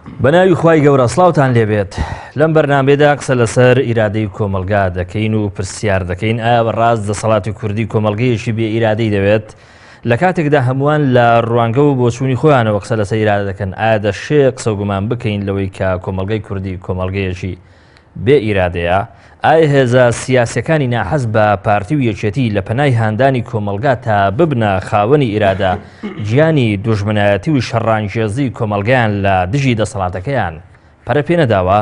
بەناوی خوای گەورە سڵاوتان لێبێت لەم بەرنامەیەدا قسە لەسەر ئیرادەی کۆمەڵگا دەکەین و پرسیار دەکەین ئایا بەڕاست دەسەڵاتی کوردی کۆمەڵگەیەکی بێ ئیرادەی دەوێت لە کاتێکدا هەمووان لە ڕوانگە و بۆچوونی خۆیانەوە قسە لەسەر ئیرادە دەکەن ئایا دەشێ قسە و گومان بکەین لەوەی کە کۆمەڵگەی کوردی کۆمەڵگەیەکی بێ ئیرادەیە؟ ئایا هێزە سیاسیەکانی ناحەز بە پارتی و یەکێتی لە پەنای هاندانی کۆمەڵگا تا ببنە خاوەنی ئیرادە گیانی دوژمنایەتی و شەڕانگێزی کۆمەڵگایان لە دژی دەسەڵاتەکەیان پەرە پێ نەداوە؟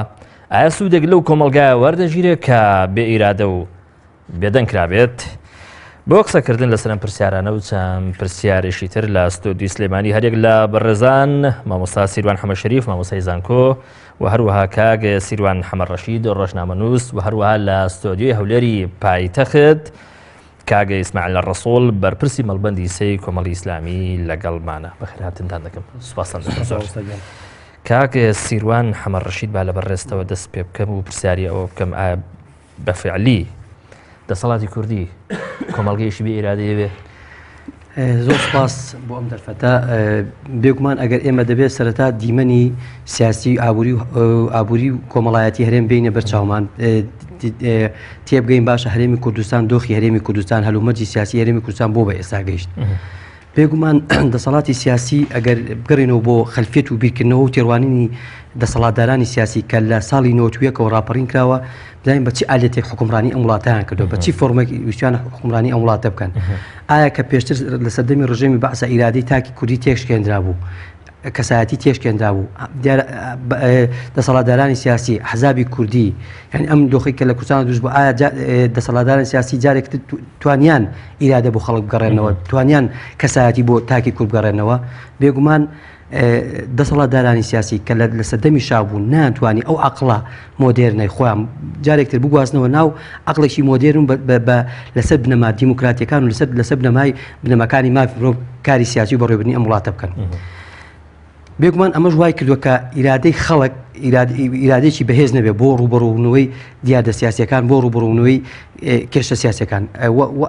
ئایا سوودێک لەو کۆمەڵگایە وەردەگیرێ کە بێ ئیرادە و بێدەنگ کرابێت؟ بۆ قسەکردن لەسەر ئەم پرسیارانە و چەند پرسیارێکی تر لە ستۆدیۆی سلێمانی هەریەک لە بەڕێزان مامۆستا سیروان حەمە شەریف مامۆستای زانکۆ و هەروەها کاک سیروان حەمە ڕەشید ڕۆژنامەنووس و هەروەها لە ستۆدیۆی هەولێری پایتەخت کاک ئیسماعیل ڕەسوڵ بەرپرسی مەڵبەندی سێی کۆمەڵی ئیسلامی لەگەڵمانە. بەخێرهاتنتان دەکەم سوپاستان دەکەم زۆر. کاک سیروان حەمە ڕەشید با لە بەڕێزتەوە دەست پێ بکەم و پرسیاری ئەوە بکەم ئایا بە فعلی دەسەڵاتی کوردی کۆمەڵگەیەکی بێ ئیرادەیە بێ؟ زۆر سپاس بۆ ئەم دەرفەتە بێگومان ئەگەر ئێمە دەبێت سەرەتا دیمەنی سیاسی ئابووری و ئابووری و کۆمەڵایەتی هەرێم بینە بەرچاومان تێبگەین باشە هەرێمی کوردستان دۆخی هەرێمی کوردستان هەلومەرجی سیاسی هەرێمی کوردستان بۆ بە ئێستا گەیشت بێگومان دەسەڵاتی سیاسی ئەگەر بگەڕێینەوە بۆ خەلفیەت و بیرکردنەوە و تێڕوانینی دەسەڵاتدارانی سیاسی کە لە ساڵی 91ەوە ڕاپەڕین کراوە بزانین بە چی ئالێتێک حکومڕانی ئەم وڵاتیان کردو بە چی فۆرمێک ویستیان حکومڕانی ئەم وڵاتە بکەن ئایا کە پێشتر لە سەردەمی ڕژێمی بەعسە ئیرادەی تاکی کوردی تێکشکێنرا بوو کەسایەتی تێشکێنرا بوو دەسەڵاتدارانی سیاسی حەزابی کوردی یعنی ئەم دۆخی کە لە کوردستان دروست بوو ئایا دەسەڵاتدارانی سیاسی جارێک توانیان ئیرادە بۆ خەڵک بگەڕێنەوە توانیان کەسایەتی بۆ تاکی کورد بگەڕێنەوە بێگومان دەسەڵاتدارانی سیاسی کە لە سەردەمی شا بوون نەیانتوانی ئەو عەقڵە مۆدێرنەی خۆیان جارێک تر بگوازنەوە ناو عەقڵێکی مۆدێرن بە لەسەر بنەما دیموکراتیەکان و لەسەر لەسەر بنەمای بنەماکانی مافی مرۆڤ کاری سیاسی و بەڕێوەبردنی ئەم وڵاتە بکەن. بێگومان ئەمەش وای کردووە کە ئیرادەی خەڵک ئیرادێکی بەهێز نەبێت بۆ ڕوبەڕوونەوەی دیاردە سیاسەکان بۆ ڕوبەڕوونەوەی کێشە سیاسەکان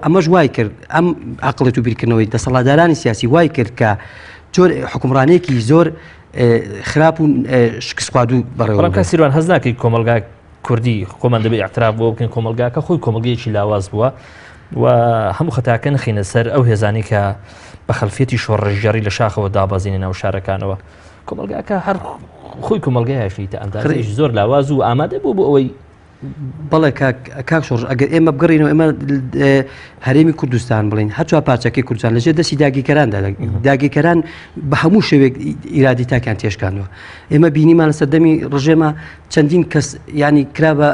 ئەمەش وای کرد ئەم عقلێت و بیرکردنەوەی دەسەڵاتدارانی سیاسی وای کرد کە جۆر حکومڕانێکی زۆر خراپ و شکستخواردوو بەڕێوە بەڵام کاک سیروان هەست ناکەی کۆمەڵگا کوردی خۆمان دەبێ اعتراف بۆ بکەین کۆمەڵگاکە خۆی کۆمەڵگەیەکی لاواز بووە و هەموو خەتاکە نخینە سەر ئەو هێزانی کە بە خەلفیەتی شۆڕشگێڕی لە شاخەوە دابەزینە ناو شارەکانەوە کۆمەڵگاکە هەر خۆی کۆمەڵگایشی تا ئەندازەیەکی زۆر لاواز و ئامادە بوو بۆ ئەوەی بەڵێ کاک کاک شۆڕش ئەگەر ئێمە بگەڕینەوە ئێمە هەرێمی کوردستان بڵین هەر چوار پارچەکەی کوردستان لەژێر دەستی داگیرکەراندا داگیرکەران بە هەموو شێوێک ئیرادی تاکیان تێشکاندووە ئێمە بینیمان لە سەردەمی ڕژێمە چەندین کەس ینی کرا بە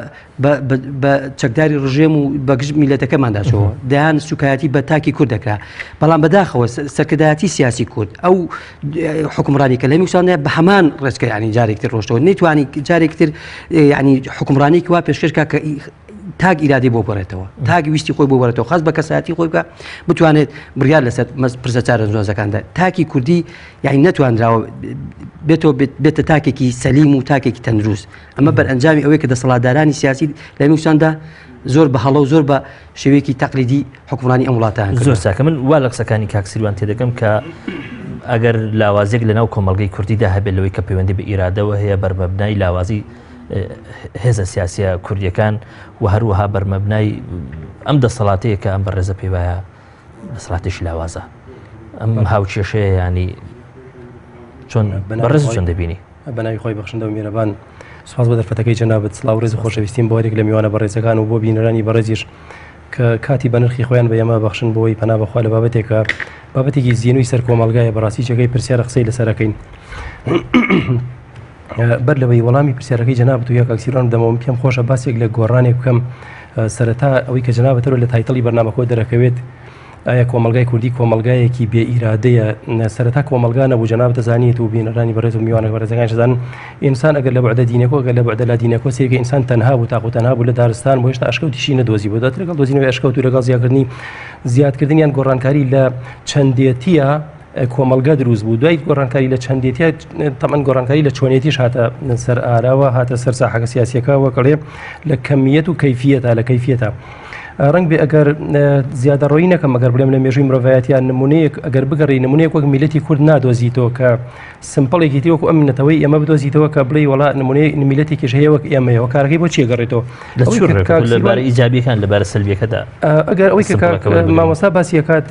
بە چەکداری ڕژێم و بە گشت میلەتەکەماندا چۆوە دەیان سوکایەتی بە تاکی کورد دەکرا بەڵام بەداخەوە سەرکردایەتی سیاسی کورد ئەو حکومڕانی کە لە میوساندا بە هەمان ڕێچکە ینی جارێکتر ڕۆشتەوە نەیتوانی جارێکتر ینی حکومڕانێکی وا پێشکەش کا کە تاک ئیرادی بۆ بڕێتەوە تاک ویستی خۆی بۆ بڕێتەوە خاست بە کەسایەتی خۆی بکە بتوانێت بڕیار لەسەر پرسە چارەنووسەکاندا تاکی کوردی یعنی نەتوانراوە بێتەوە بێتە تاکێکی سەلیم و تاکێکی تەندروست ئەمە بەرئەنجامی ئەوەی کە دەسەڵاتدارانی سیاسی لە میوساندا زۆر بە هەڵە و زۆر بە شێوەیەکی تەقلیدی حکومڕانی ئەم وڵاتیان زۆر چاکە من وا لە قسەکانی کاک سیروان تێدەگەم کە ئەگەر لاوازێک لە ناو کۆمەڵگەی کوردیدا هەبێت لەوەی کە پەیوەندی بە ئیرادەوە هەیە بەرمەبنای لاوازی هێزە سیاسیە کوردیەکان و هەروەها بەرمەبنای ئەم دەسەڵاتەیە کە ئەم بەڕێزە پێی وایە دەسەڵاتێکی لاوازە ئەم هاوکێشەیە ینی چۆن بەڕێز چۆن دەبینی؟ بەناوی خوای بەخشندە و میهرەبان سوپاس بۆ دەرفەتەکەی جەنابت سڵاو ڕێز و خۆشەویستیم بۆ هەریەک لە میوانە بەڕێزەکان و بۆ بینەرانی بەڕێزیش کە کاتی بەنرخی خۆیان بە ئێمە بەخشن بۆی پەنا بەخوا لە بابەتێکە بابەتێکی زیێنوی سەر کۆمەڵگایە بەڕاستی جێگەی پرسیارە قسەی لەسەرەکەین بەر لەوەی وەڵامی پرسیارەکەی جەنابت و یا کاک سیروان بدەمەوە پێم خۆشە باسێک لە گۆڕانێک بکەم سەرەتا ئەوەی کە جەنابەتەوە لە title ی بەرنامەکەوە دەرەکەوێت ئایا کۆمەڵگای کوردی کۆمەڵگایەکی بێ ئیرادەیە؟ سەرەتا کۆمەڵگا نەبوو، جەنابت دەزانیت و بینەرانی بەڕێز و میوانە بەڕێزەکانیش دەزانن، ئینسان ئەگەر لە بوعدە دینەکۆ ئەگەر لە بوعدە لادینەکۆ سەیرکە ئینسان تەنها بوو، تاق و تەنها بوو لە دارستان بوو، هێشتا ئەشکەوتیشی نەدۆزیبوو، دواتر لەگەڵ دۆزینەوەی ئەشکەوت و لەگەڵ زیاکردنی زیادکردن یان گۆڕانکاری لە چەندێتییە کۆمەڵگا دروست بوو، دوای گۆڕانکاری لە چەندێتیە تەمەن گۆڕانکاری لە چۆنێتیش هاتە سەر ئاراوە، هاتە سەر ساحەکە سیاسیەکە وەکەڵێ لە کەمیەت و کەیفیەتە لە کەیفیەتە. ڕەنگ بێ ئەگەر زیادەڕۆیی نەکەم ئەگەر بڵێم لە مێژووی مرۆڤایەتیان نمونەیەک ئەگەر بگەڕی نمونەیەک وەک میلەتی کورد نادۆزیتەوە کە سمپڵێکی تری وەکو ئەم نەتەوەی ئێمە بدۆزیتەوە کە بڵێی وەڵا نمونەی میلەتێکیش هەیە وەک ئێمەیە هۆکارەکەی بۆ چیە گەڕێتەوە لە چ ڕێک لە بارە ئیجابیەکان لە بارە سەلبیەکەدا ئەگەر ئەوەی کە مامۆستا باسی ئەکات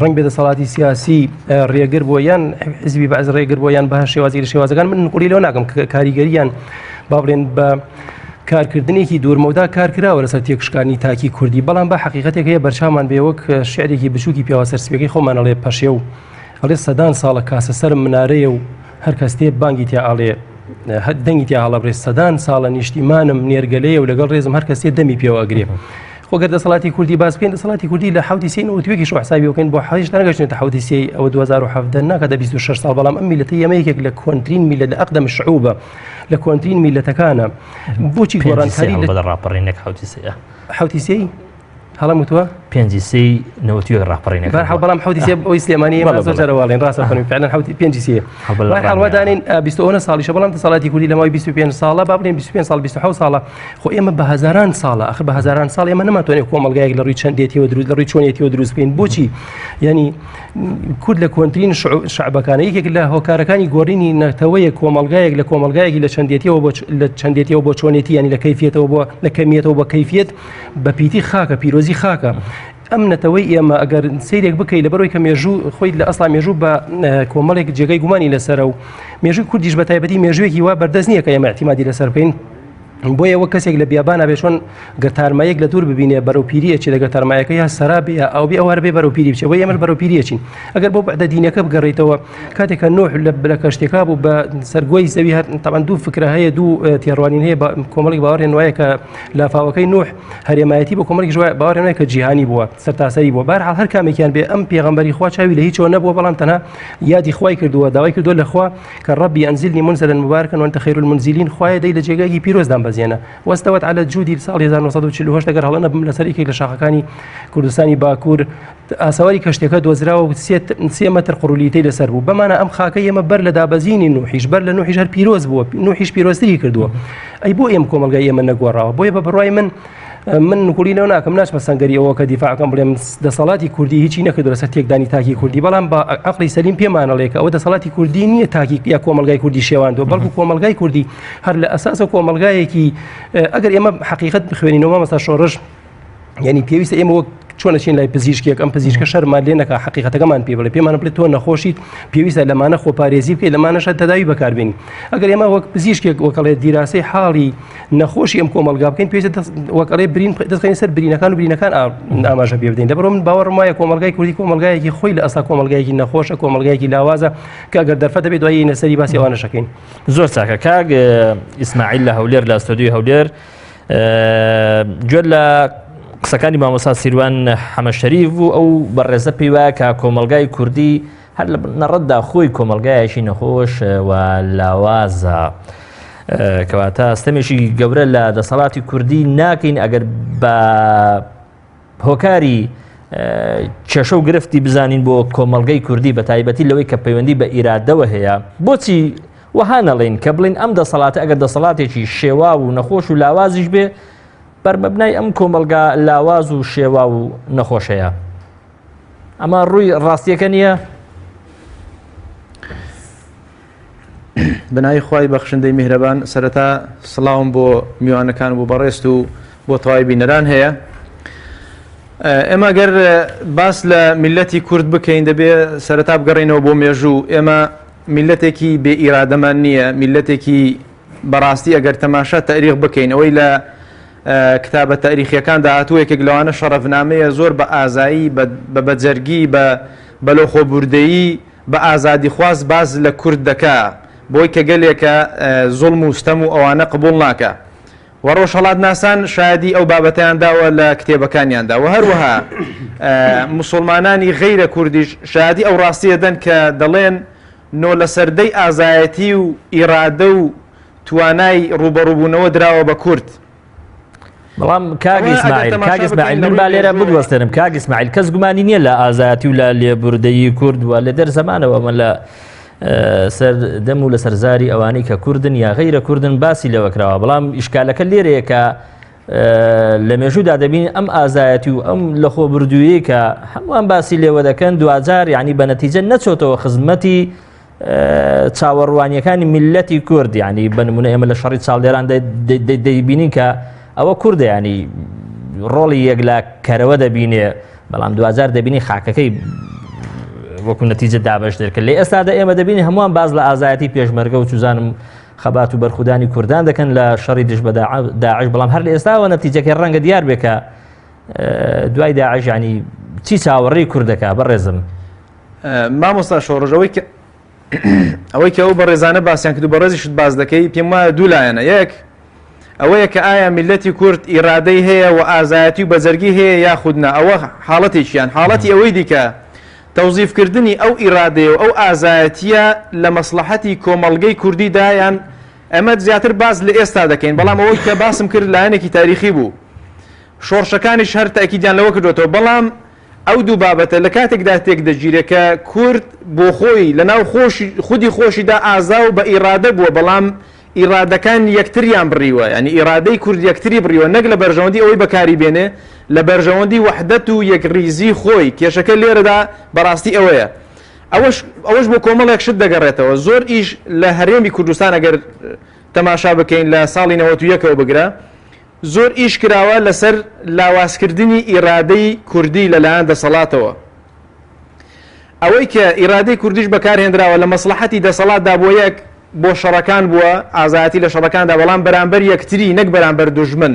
ڕەنگ بێ دەسەڵاتی سیاسی ڕێگر بووە یان حزبی بەعس ڕێگر بووە یان بە هەر شێوازی لە شێوازەکان من نکوڵی لەوە ناکەم کە کاریگەریان با بڵێن بە کارکردنێکی دوورمەودا کارکراوە لەسەر تێکشکانی تاکی کوردی بەڵام بە حقیقەتێک هەیە بەرچاومان بێ وەک شعرێکی بچووکی پیاوە سەرسپیەکەی خۆمان ئەڵێ پەشێو ئەڵێ سەدان ساڵە کاسە سەرم منارەیە و هەر کەس تێ بانگی تیا ئەڵێ دەنگی تیا هەڵەبرێ سەدان ساڵە نیشتیمانم نێرگەلەیە و لەگەڵ ڕێزم هەر کەسێ دەمی پێوە ئەگرێ. خۆ گەر دەسەڵاتی کوردی باس بکەین دەسەڵاتی کوردی لە حوتی سێ نەوەتوێکیش حسابی بکەین بۆ حەویش نەگەشتێتە حوتی سێ ئەوە 2017 ناکاتە 26 ساڵ بەڵام ئەم میلەتە ئێمە یەکێک لە کۆنترین میلەت لە ئەقدەم شعوبە لە کۆنترین میلەتەکانە بۆچی گۆڕانکاری لە ڕاپەڕین نەک حوتی سێ حوتی سێ هەڵم وتووە؟ پێنجی سێی نەوەتی ڕاپەڕینەکە بەرحاڵ بەڵام حەوتی سێ ئەوی سلێمانی ئێمە زۆر جارە واڵێن ڕاستە فەرمی فعلا حەوتی پێنجی سێ بەرحاڵ وا دانین 29 ساڵیشە بەڵام دەسەڵاتی کوردی لە ماوەی 25 ساڵە با بڵێن 25 ساڵ 27 ساڵە خۆ ئێمە بە هەزاران ساڵە ئەخر بە هەزاران ساڵ ئێمە نەماتوانێت کۆمەڵگایەک لە ڕووی چەندێتیەوە دروست لە ڕووی چۆنێتیەوە دروست بکەین بۆچی یعنی کورد لە کۆنترین شعبەکانە یەکێک لە هۆکارەکانی گۆڕینی نەتەوەیە کۆمەڵگایەک لە کۆمەڵگایەکی لە چەندێتیەوە بۆ لە چەندێتیەوە بۆ چۆنێتی ینی لە کەیفیەتەوە بۆ لە کەمیەتەوە بە کەیفیەت بە پیتی خاکە پیرۆزی خاکە ئەم نەتەوەی ئێمە ئەگەر سیرێک بکەی لەبەرەوەی کە مێژوو خۆی لە ئەسلا مێژوو بە کۆمەڵێک جێگەی گومانی لەسەرە و مێژووی کوردیش بە تایبەتی مێژوویەکی وا بەردەست نییە کە ئێمە اعتیمادی لەسەر بکەین بۆیە وەک کەسێک لە بیابانە بێ چۆن گەر تارمایەک لە دوور ببینێ بەرەو پیری ئەچێ لەگەر تارمایەکە یا سەرا بێ یا ئاو بێ ئەوار بێ بەرەو پیری بچێ بۆیە ئێمەش بەرەو پیری ئەچین ئەگەر بۆ بەعدە دینەکە بگەڕێیتەوە کاتێک کە نوح لە لە کەشتێکا بوو بە سەرگۆی زەوی هەر تەبعەن دوو فکرە هەیە دوو تێڕوانین هەیە بە کۆمەڵێک باوەڕیان وایە کە لافاوەکەی نوح هەرێمایەتی بۆ کۆمەڵێکیش وایە باوەڕیان وایە کە جیهانی بووە سەرتاسەری بووە بەهەرحاڵ هەر کامێکیان بێ ئەم پێغەمبەری خوا چاوی لە هیچەوە نەبووە بەڵام تەنها یادی خوای کردووە داوای کردووە لە خوا کە ربی انزلنی منزلا مبارکا وانت خیر المنزلین خوایە دەی لە جێگایەکی پیرۆزدان بەزێنە واستوت علی الجودی ساڵی 1948 ئەگەر هەڵە نەبم لەسەر یەکێک لە شاخەکانی کوردستانی باکوور ئاسەواری کەشتەکە دۆزراوە و سێ مەتر قڕولیتەی لەسەر بوو بەمانە ئەم خاکە ئێمە بەر لە دابەزینی نوحیش بەر لە نوحیش هەر پیرۆز بووە نوحیش پیرۆزتری کردووە ئەی بۆ ئێم کۆمەڵگای ئێمە نەگۆڕاوە بۆیە بە بڕوای من من نکوڵی لەوە ناکەم ناچمە سەنگەری ئەوە کە دیفاعەکەم بڵێم دەسەڵاتی کوردی هیچی نەکردو لەسەر تێکدانی تاکی کوردی بەڵام بە عقلی سەلیم پێمانەڵێ کە ئەوە دەسەڵاتی کوردی نییە تاکی یا کۆمەلگای کوردی شێواندوە بەڵکو کۆمەلگای کوردی هەر لە ئەساسە کۆمەلگایەکی ئەگەر ئێمە حقیقت بخوێنینەوە مامۆستا شۆڕش یعنی پێویستە ئێمە وەک چۆن ئەچین لای پزیشکێک ئەم پزیشکە شەرمان لێ نەکا حقیقەتەکەمان پێ بڵێ پێمان بڵێ تۆ نەخۆشیت پێویستە لەمانە خۆپارێزی بکەیت لەمانەشە تەداوی بەکاربێنی ئەگەر ئێمە وەک پزیشکێک وەکەڵێ دیراسەی حاڵی نەخۆشی ئەم کۆمەڵگا بکەین پێویستە وەکەڵێ برین دەستخەینە سەر برینەکان و برینەکان ئاماژە پێ بدەین لەبەرئەوە من باوەڕم وایە کۆمەڵگای کوردی کۆمەڵگایەکی خۆی لە ئەسڵا کۆمەڵگایەکی نەخۆشە کۆمەڵگایەکی لاوازە کە ئەگەر دەرفەت دەبێت دوایی لەسەری باسی ئەوانەشەکەین زۆر چاکە کاک ئیسماعیل لە هەولێر لە ستۆدیۆی هەولێر گوێت لە قسەکانی مامۆسا سیروان حەمە شەریف بوو ئەو بەڕێزە پێی وایە کە کۆمەلگای کوردی هەر لە نەڕەتدا خۆی کۆمەلگایەکی نەخۆش و لاوازە. کەواتە ستەمێکی گەورە لە دەسەڵاتی کوردی ناکەین ئەگەر بە هۆکاری کێشە و گرفتی بزانین بۆ کۆمەڵگەی کوردی بە تایبەتی لەوەی کە پەیوەندی بە ئیرادەوە هەیە بۆچی وەها نەڵێین کە بڵین ئەم دەسەڵاتە ئەگەر دەسەڵاتێکی شێواو و نەخۆش و لاوازیش بێ بەرمەبنای ئەم کۆمەڵگا لاواز و شێواو و نەخۆشەیە ئەمە ڕووی ڕاستیەکە نییە؟ بەناوی خوای بەخشندەی میهرەبان سەرەتا سڵاوم بۆ میوانەکان بۆ بەڕێزت و بۆ تەواوی بینەران هەیە ئێمە گەر باس لە میلەتی کورد بکەین دەبێ سەرەتا بگەڕێینەوە بۆ مێژوو ئێمە میلەتێکی بێ ئیرادەمان نییە میلەتێکی بەڕاستی ئەگەر تەماشا تاریخ بکەین ئەوەی لە کتابە تاریخیەکاندا هاتووە یەکێک لەوانە شەڕەفنامەیە زۆر بە ئازایی بە بەجەرگی بە بەلۆخۆبوردەیی بە ئازادیخواز باس لە کورد دەکا بۆی کە گەلێکە زوڵم و ستەم و ئەوانە قبوڵ ناکا و ڕۆژهەڵاتناسان شایەدی ئەو بابەتەیان داوە لە کتێبەکانیاندا و هەروەها موسوڵمانانی غەیرە کوردیش شایەدی ئەو ڕاستیە دەن کە دەڵێن نۆ لەسەر دەی ئازایەتی و ئیرادە و توانای ڕووبەڕووبوونەوە دراوە بە کورد. بەڵام کاک ئیسماعیل کاک ئیسماعیل من با لێرە بوەستێنم کاک ئیسماعیل کەس گومانی نییە لە ئازایەتی و لە لێبوردەیی کورد و لە دەر زەمانەوە من لە سەر دەم و لەسەر زاری ئەوانەی کە کوردن یا غیرە کوردن باسی لەوە کراوە بەڵام ئیشکالەکە لێرەیە کە لە مێژوودا دەبینین ئەم ئازایەتی و ئەم لەخۆبردوویەی کە هەمووان باسی لێوە دەکەن دواجار یعنی بە نەتیجە نەچۆتەوە خزمەتی چاوەڕوانیەکانی میلەتی کورد ینی بە نمونە ئێمە لە شەڕی چاڵدێران دەیبینین کە ئەوە کوردە ینی ڕۆڵی یەکلا کەرەوە دەبینێ بەڵام دوجار دەبینی خاکەکەی وەکو نەتیجە دابش دەکرد لە ئێستادا ئێمە دەبینی هەمووان باز لە ئازایەتی پێشمەرگە و چزانم خەبات و بەرخودانی کوردان دەکەن لە شەڕی دژ بە داعش بەڵام هەر لە ئێستاوە نەتیجەکەی ڕەنگە دیار بێ کە دوای داعش ینی چی چاوەڕێی کوردەکە بەڕێزم مامۆستا شۆڕژ ئەوەی کە ئەوەی کە ئەو بەڕێزانە باسیان کرد و بەڕێزیشت باس دەکەی پێم وایە دوو لایەنە یەک ئەوەیە کە ئایا میلەتی کورد ئیرادەی هەیە و ئازایەتی و بەجەرگی هەیە یاخود نا ئەوە حاڵەتێکیان حاڵەتی ئەوەی دیکە تەوزیفکردنی ئەو ئیرادەیە و ئەو ئازایەتییە لە مەسڵەحەتی کۆمەڵگەی کوردیدا یان ئەمە زیاتر باس لە ئێستا دەکەین بەڵام ئەوەی کە باسم کرد لایەنێکی تاریخی بوو شۆڕشەکانیش هەر تەئکیدیان لەوە کردوێتەوە بەڵام ئەو دوو بابەتە لە کاتێکدا تێک دەگیرێ کە کورد بۆ خۆی لە ناو خۆشی خودی خۆشیدا ئازا و بە ئیرادە بووە بەڵام ئیرادەکان یەکتریان بڕیوە، یانی ئیرادەی کورد یەکتری بڕیوە نەک لە بەرژەوەندی ئەوەی بەکاری بێنێ، لە بەرژەوەندی وەحدەت و یەکڕیزی خۆی، کێشەکە لێرەدا بەڕاستی ئەوەیە. ئەوەش ئەوەش بۆ کۆمەڵێک شت دەگەڕێتەوە، زۆر ئیش لە هەرێمی کوردستان ئەگەر تەماشا بکەین لە ساڵی 91ەوە بگرە زۆر ئیش کراوە لەسەر لاوازکردنی ئیرادەی کوردی لەلایەن دەسەڵاتەوە. ئەوەی کە ئیرادەی کوردیش بەکارهێنراوە لە مەسڵەحەتی دەسەڵاتدا بۆ یەک، بۆ شەڕەکان بووە، ئازایەتی لە شەڕەکاندا بەڵام بەرامبەر یەکتری نەک بەرامبەر دوژمن.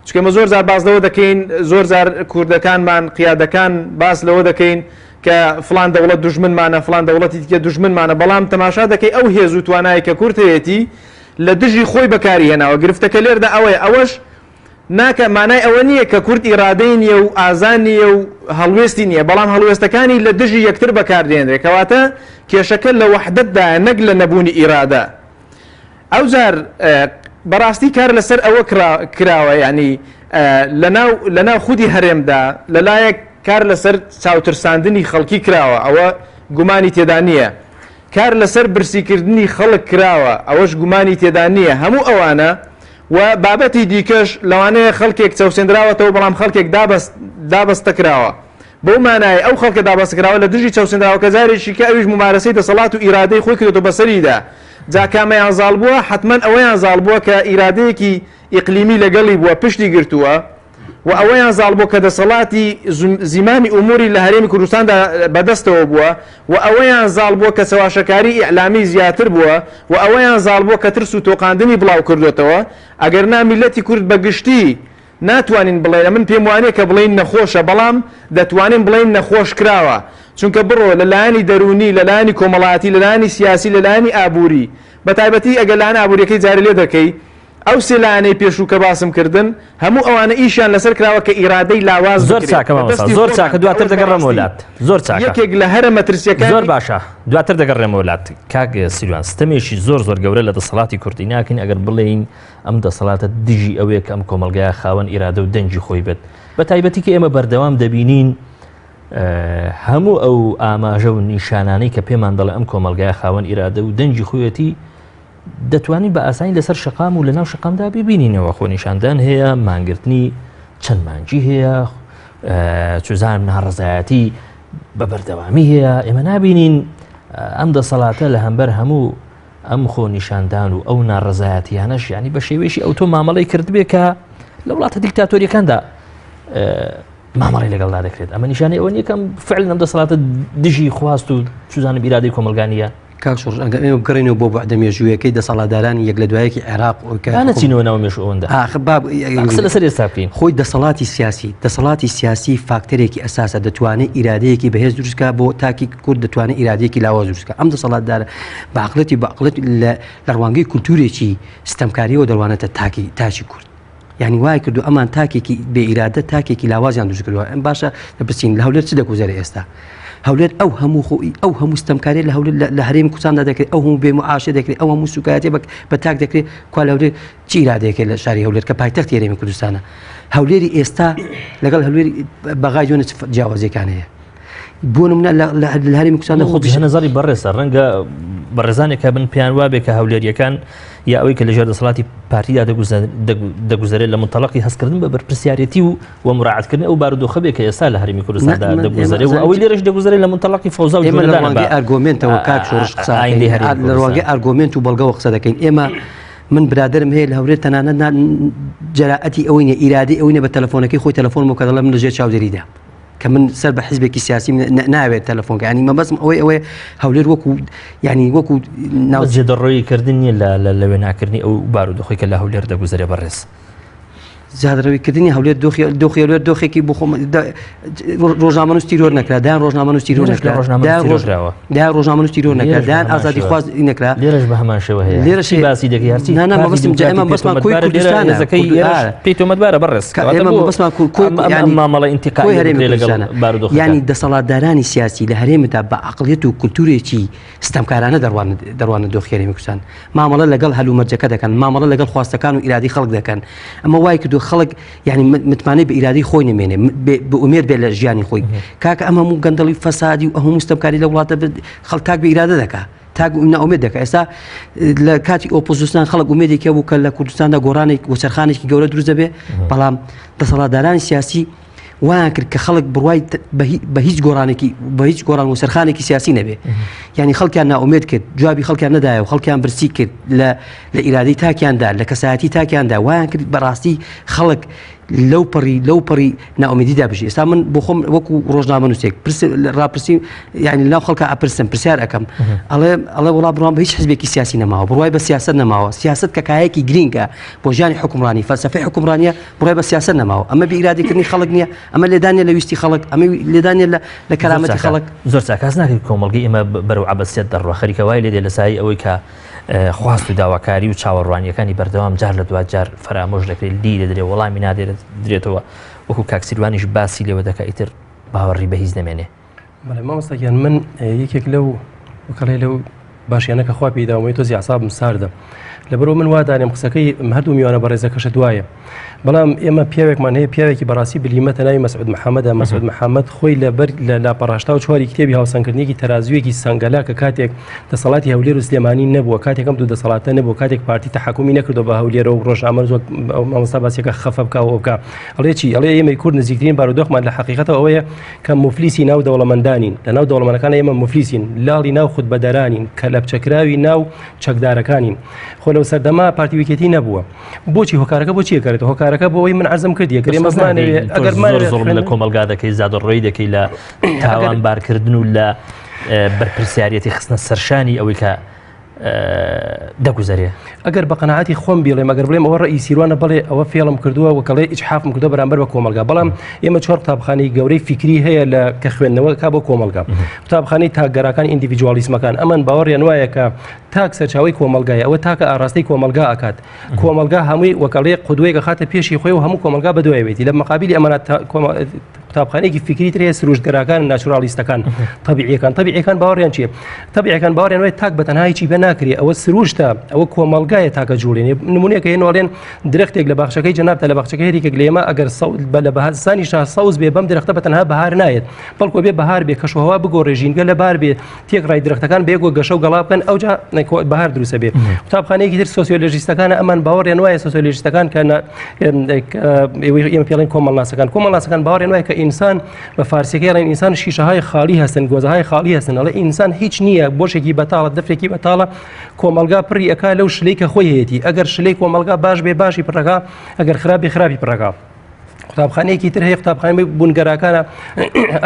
چونکە ئێمە زۆر جار باس لەوە دەکەین، زۆر جار کوردەکانمان، قیادەکان باس لەوە دەکەین کە فڵان دەوڵەت دوژمنمانە، فڵان دەوڵەتی دیکە دوژمنمانە، بەڵام تەماشا دەکەی ئەو هێز و توانایەی کە کورد هەیەتی لە دژی خۆی بەکاری هێناوە. گرفتەکە لێردا ئەوەیە، ئەوەش ناکا مانای ئەوە نییە کە کورد ئیرادەی نییە و ئازا نییە و هەڵوێستی نییە، بەڵام هەڵوێستەکانی لە دژی یەکتر بەکاردێنرێ، کەواتە کێشەکە لە وەحدەتدایە نەک لە نەبوونی ئیرادە. ئەوجار بەڕاستی کار لەسەر ئەوە کراوە یانی لەناو لەناو خودی هەرێمدا لەلایەک کار لەسەر چاوترساندنی خەڵکی کراوە ئەوە گومانی تێدا نییە، کار لەسەر برسیکردنی خەڵک کراوە ئەوەش گومانی تێدا نییە، هەموو ئەوانە و بابەتی دیکەش لەوانەیە خەڵکێک چەوسێندراوەتەوە بەڵام خەڵکێک دابەستەکراوە بەو مانایەی ئەو خەڵکە دابەستەکراوە لە دژی چەوسێندراوەکە جارێکی کە ئەویش مومارەسەی دەسەڵات و ئیرادەی خۆی کردۆتەوە بەسەریدا جا کامەیان زاڵ بووە حەتمەن ئەوەیان زاڵ بووە کە ئیرادەیەکی ئیقلیمی لەگەڵی بووە پشتی گرتووە و ئەوەیان زاڵ بووە کە دەسەڵاتی زیمامی ئوموری لە هەرێمی کوردستاندا بەدەستەوە بووە و ئەوەیان زاڵ بووە کە چەواشەکاری ئیعلامی زیاتر بووە و ئەوەیان زاڵ بووە کە ترس و تۆقاندنی بڵاو کردۆتەوە ئەگەر نا میللەتی کورد بە گشتی ناتوانین بڵێین ئەمن پێم وانیە کە بڵێین نەخۆشە بەڵام دەتوانین بڵێین نەخۆش کراوە چونکە بڕۆ لە لایەنی دەروونی لە لایەنی کۆمەڵایەتی لە لایەنی سیاسی لە لایەنی ئابووری بە تایبەتی ئەگەر لایەنە ئابووریەکەی جارێ لێ دەکەی ئەو سێ لایەنەی پێشوو کە باسم کردن هەموو ئەوانە ئیشیان لەسەر کراوە کە ئیرادەی لاواز زۆر بکرێت چاکە بە مامۆستا دەستی زۆر خۆمان چاکە کە دواتر ئەوەش دەگەڕێمەوە بەڕاستی لات زۆر چاکە یەکێک لە هەرە مەترسیەکانی زۆر باشە دواتر دەگەڕێمەوە لات کاک سیروان ستەمێکی زۆر زۆر گەورە لە دەسەڵاتی کوردی ناکەین ئەگەر بڵێین ئەم دەسەڵاتە دژی ئەوەیە کە ئەم کۆمەڵگایە خاوەن ئیرادە و دەنگی خۆی بێت بە تایبەتی کە ئێمە بەردەوام دەبینین هەموو ئەو ئاماژە و نیشانانەی کە پێمان دەڵێ ئەم کۆمەڵگایە خاوەن ئیرادە و دەنگی خۆیەتی دەتوانین بە ئاسانی لەسەر شەقام و لەناو شەقامدا ببینینەوە خۆنیشاندان هەیە مانگرتنی چەند مانگی هەیە چزان ناڕزایەتی بە بەردەوامی هەیە ئێمە نابینین ئەم دەسەڵاتە لە هەمبەر هەموو ئەم خۆ نیشاندان و ئەو ناڕزایەتیانەش ینی بە شێوەیەکی ئەو تۆ مامەڵی کردبێ کە لە وڵاتە دیکتاتۆریەکاندا مامەڵی لەگەڵدا دەکرێت ئەمە نیشانەی ئەوە نییە کەم فعل ئەم دەسەڵاتە دژی خواست و چزانم ئیرادەی کۆمەڵگانیە کاک شۆڕش ئەگەر ئێمە بگەڕێینەوە بۆ بەعدە مێژوویەکەی دەسەڵاتدارانی یەک لە دوایەکی عێراق و کە نەچینەوە ناو مێژوو ئەوەندە ئاخ باب قسە لەسەر ئێستا بکەین خۆی دەسەڵاتی سیاسی دەسەڵاتی سیاسی فاکتەرێکی ئەساسە دەتوانێت ئیرادەیەکی بەهێز دروستکا بۆ تاکی کورد دەتوانێت ئیرادەیەکی لاواز دروستکا ئەم دەسەڵاتدارە بە عەقڵێتی بە عەقڵێت لە لە ڕوانگەی کولتوورێکی ستەمکاریەوە دەڕوانێتە تاکی تاکی کورد یانی وای کردو ئەمان تاکێکی بێ ئیرادە تاکێکی لاوازیان دروست کردووە ئەم باشە دەپرسین لە هەولێر چ دەگوزەرێ ئێستا هەولێر ئەو هەموو خۆ ئەو هەموو ستەمکاری لە هەولێر لە هەرێمی کوردستاندا دەکرێت ئەو هەموو بێ معاشە دەکرێت ئەو هەموو سوکایەتی بە بە تاک دەکرێت کوا لە هەولێر چی ئیرادەیەکە لە شاری هەولێر کە پایتەختی هەرێمی کوردستانە هەولێری ئێستا لەگەڵ هەولێری بەغای جۆنە چ جیاوازیەکان هەیە. بۆ نمونە لە هەرێمی کوردستاندا خۆ بژە نەزەری بەڕێزە ڕەنگە بەڕێزانێک هەبن پێیان وابێ کە هەولێریەکان یا ئەوەی کە لەژێر دەسەڵاتی پارتیدا دەگوزەرێت لە منتەڵقی هەستکردن بە بەرپرسیارەتی و و مراعاتکردن ئەو بارودۆخە بێ کە ئێستا لە هەرێمی کوردستاندا دەگوزەرێ و ئەوەی لێرەش دەگوزەرێت لە منتەڵقی فەوزا و ئێمە لە ڕوانگەی ئەرگۆمێنتەوە کاک شۆڕش قسە لە ڕوانگەی ئەرگۆمێنت و بەڵگەوە قسە دەکەین ئێمە من برادەرم هەیە لە هەولێر تەنانەت جەرائەتی ئەوەی نیە ئیرادەی ئەوەی نیە بە تەلەفۆنەکەی خۆی تەلەفۆن بۆ کە دەڵێ من لەژێر چاودێریدا کە من سەر بە حیزبێکی سیاسی ناوێت تەلەفۆنکە ینی مەبەستم ئەوەی ئەوەیە هەولێر وەکو ینی وەکو ناو زێدەڕۆیی کردن نییە لە وێناکردنی ئەو بارودۆخی کە لە هەولێر دەگوزەرێ بەڕێز. زیادڕەویکردنی هەولێر دۆخی دۆخی هەولێر دۆخێکی بۆ خۆم ڕۆژنامەنووس تیرۆر نەکرا دایان ڕۆژنامەنووس تیرۆر نەکرا دایان ڕۆژنامەنووس تیرۆر نەکرا دایان ئازادیخواز نەکرا لێرەش بە هەمان شێوە هەیە لێرەش باسی دەکەی هەرچی نا نا مەبەستم جا ئێمە بەسمان کۆی کوردستانە پێی تۆمەتبارە بەڕێز ئێمە مەبەستمان کۆی یانی مامەڵە ئینتیقالی هەرێمی کوردستانە یانی دەسەڵاتدارانی سیاسی لە هەرێمدا بە عەقڵیەت و کولتوورێکی ستەمکارانە دەڕوانە دەڕوانە دۆخی هەرێمی کوردستان مامەڵە لەگەڵ هەلومەرجەکە دەکەن مامەڵە لەگەڵ خواستەکان و ئیرادەی خەڵک دەکەن ئەمە وای کردو خەڵک یعنی متمانەی بە ئیرادەی خۆی نمێنێ بە ئومێد بێت لە ژیانی خۆی کاکە ئەم هەموو گەندەڵی فەسادی و هەموو ستەمکاری لە وڵاتە خەڵک تاک بە ئیرادە دەکا تاک نائومێد دەکا ئێستا لە کاتی ئۆپۆزیسیۆن خەڵک ئومێدێکی هەبوو کە لە کوردستاندا گۆڕانێک وەچەرخانێکی گەورە دروست دەبێ بەڵام دەسەڵاتدارانی سیاسی وایان کرد کە خەڵک بڕوای بە هیچ گۆڕانێکی بە هیچ گۆڕان و سەرخانێکی سیاسی نەبێ یعنی خەڵکیان ناومێت کرد جوابی خەڵکیان نەدایە و خەڵکیان برسی کرد لە لە ئیرادەی تاکیاندا لە کەسایەتی تاکیاندا وایان کرد بەڕاستی خەڵک لەو پەڕی لەو پەڕی ناومێدیدا بژی ئێستا من بۆ خۆم وەکو ڕۆژنامە نووسێک ڕاپرسی یعنی لەناو خەڵکە ئەپرسم پرسیار ئەەکەم ئەڵێ ئەڵێ وڵا بڕوام بە هیچ حزبێکی سیاسی نەماوە بڕوای بە سیاست نەماوە سیاست کە کایەکی گرینگە بۆ ژیانی حکومڕانی فەلسەفەی حکومڕانیە بڕوای بە سیاسەت نەماوە ئەمە بێ ئیرادەکردنی خەڵک نییە ئەمە لێدان نیە لە ویستی خەڵک ئەمە لێدان نیە لە کەرامەتی خەڵک. زۆر چاک هەست ناکەی کۆمەڵگەی ئێمە بەرەو عەبەسیەت دەڕوا خەریکە وای لێدێ لە سایەی ئەوەی کە خواست و داواکاری و چاوەڕوانیەکانی بەردەوام جار لە دوا جار فەرامۆش دەکرێت لی دەدرێ وەڵامی نادرێتەوە وەکو کاک سیروانیش باسی لێوە دەکا ئیتر باوەڕی بە هیچ نەمێنێ. بەڵێ مامۆستا گیان من یەکێک لەو وکەڵێ لەو باشیانە کە خوا پێی داومەی تۆزی عسابم ساردە لەبەرەوە من وا دانێم قسەکەی هەردوو میوانە بەڕێزەکەشە دوایە بەڵام ئێمە پیاوێکمان هەیە پیاوێکی بەڕاستی بلیمەتە ناوی مەسعود محەممەدە مەسعود محەممەد خۆی لەبەر لە لاپەڕاشتا و چواری کتێبی هاوسەنگکردنێکی تەرازوویەکی سەنگەلا کە کاتێک دەسەڵاتی هەولێر و سلێمانی نەبووە کاتێک ئەم دوو دەسەڵاتە نەبوو کاتێک پارتی تەحەکومی نەکردو بە هەولێرەوە ڕۆژنامە زۆر مامۆستا باسیەکە خەفە بکە و بکە ئەڵێ چی ئەڵێ ئێمەی کورد نزیکترین بارودۆخمان لە حەقیقەتەوە ئەوەیە کە موفلیسی ناو دەوڵەمەندانین، لە ناو دەوڵەمەنەکان ئێمە موفلیسین، لاڵی ناو خوتبەدەرانین، کەلەپچەکراوی ناو چەکدارەکانین. خۆ لەو سەردەمە پارتی و یەکێتی نەبووە. بۆچی هۆکارەکە بۆ چی ئەگەڕێتەوە؟ هۆکارەکە بۆ ئەوەی من عەرزم کرد یەکەر ئێمە بمانەوێ ئەگەر بمانەوێ زۆر زوڵم لە کۆمەڵگا دەکەی، زادەڕۆیی دەکەی لە تاوانبارکردن و لە بەرپرسیاریەتی خستنە سەرشانی ئەوەی کە دەگوزەرێ. ئەگەر بە قەناعەتی خۆم بیڵێم ئەگەر بڵێم ئەوە ڕەئی سیروانە بەڵێ ئەوە فێڵم کردووە و کەڵێ ئیجحافم کردووە بەرامبەر بە کۆمەڵگا بەڵام ئێمە چوار قوتابخانەی گەورەی فیکری هەیە لە کە خوێندنەوە کا بۆ کۆمەڵگا قوتابخانەی تاکگەراکان ئیندیڤیدوالیسمەکان ئەمان باوەڕیان وایە کە تاک سەرچاوەی کۆمەڵگایە ئەوە تاکە ئاراستەی کۆمەڵگا ئەکات کۆمەڵگا هەمووی وەکەڵێ قودوەیەک ئەخاتە پێشی خۆی و هەموو کۆمەڵگا بەدوایەوێتی لە مقابلی ئەمانە قوتابخانەیەکی فیکری تر هەیە سروشتگەراکان ناچورالیستەکان تەبیعیەکان تەبیعیەکان باوەڕیان چییە تەبیعەکان باوەڕیان وایە تاک بە تەنها هیچی پێ ناکرێ ئەوە سروشتە ئەوە کۆمەڵگایە تاکە جوڵێنێ نمونەیەکە هێن ئەڵێن درەختێک لە باخچەکەی جەنابتە لە باخچەکەی هەریکێک لە ئێمە ئەگەر بە لە بەهارستانیشا سەوز بێ بەم درەختە بە تەنها بەهار نایەت بەڵکو بێ بەهار بێ کەشوهەوا بگۆڕێ ژینگە لەبار بێ تێکڕای درەختەکان بەیەکەوە گەشە و گەڵا بکەن ئەوجا بەهار دروستە بێ قوتابخانەیەکی تر سۆسیۆلۆژیستەکانە ئەمان باوەڕیان وایە سۆسیۆلۆژیستەکان کە ئێمە پێڵێن کۆمەڵناسەکان کۆمەڵناسەکان باوەڕیان وایە کە ئینسان بە فارسیەکەی ئەڵێن ئینسان شیشەهای خاڵی هەستن گۆزەهای خاڵی هەستن ئەڵێ ئینسان هیچ نییە بۆشێکی بەتاڵە دەفرێکی بەتاڵە کۆمەڵگا پڕی ئەکا لەو شلەی کە خۆی هەیەتی ئەگەر شلەی کۆمەڵگا باش بێ باشی پڕەکە ئەگەر خراپی خراپی پڕەکە. قوتابخانەیەکی تر هەیە قوتابخانەی بوونگەراکانە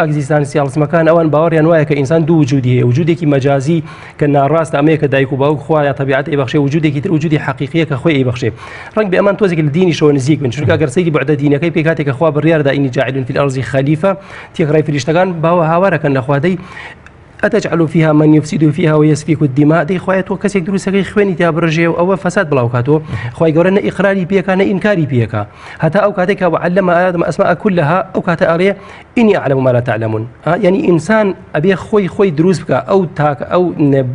ئەگزیستانسیاڵزمەکان ئەوان باوەڕیان وایە کە ئینسان دوو وجودی هەیە وجودێکی مەجازی کە ناڕاستە ئەمەیە کە دایک و باوک خوا یا تەبیعەت ئەیبەخشێ وجودێکی تر وجودی حەقیقیە کە خۆی ئەیبەخشێ ڕەنگ بێ ئەمان تۆزێک لە دینیشەوە نزیک بن چونکە ئەگەر سەیری بەعدە دینەکەی پێ کاتێک کە خوا بڕیاردا ئینی جاعل فی الارض خەلیفە تێکڕای فریشتەکان باوە هاوارەکەن لە خوا دەی أتجعل فيها من يفسد فيها ويسفك الدماء دەی خوایە تۆ کەسێک دروستەکەی خوێنی تیا بڕژێ و ئەوە فەساد بڵاو کاتەوە خوای گەورە نە ئیقراری پێکا نە ئینکاری پێکا هەتا ئەو کاتێک کە وعلم آدم أسماء كلها ئەو کاتە ئەڵێ إني أعلم ما لا تعلمون یعنی ئینسان ئەبێ خۆی خۆی دروست بکە ئەو تاک ئەو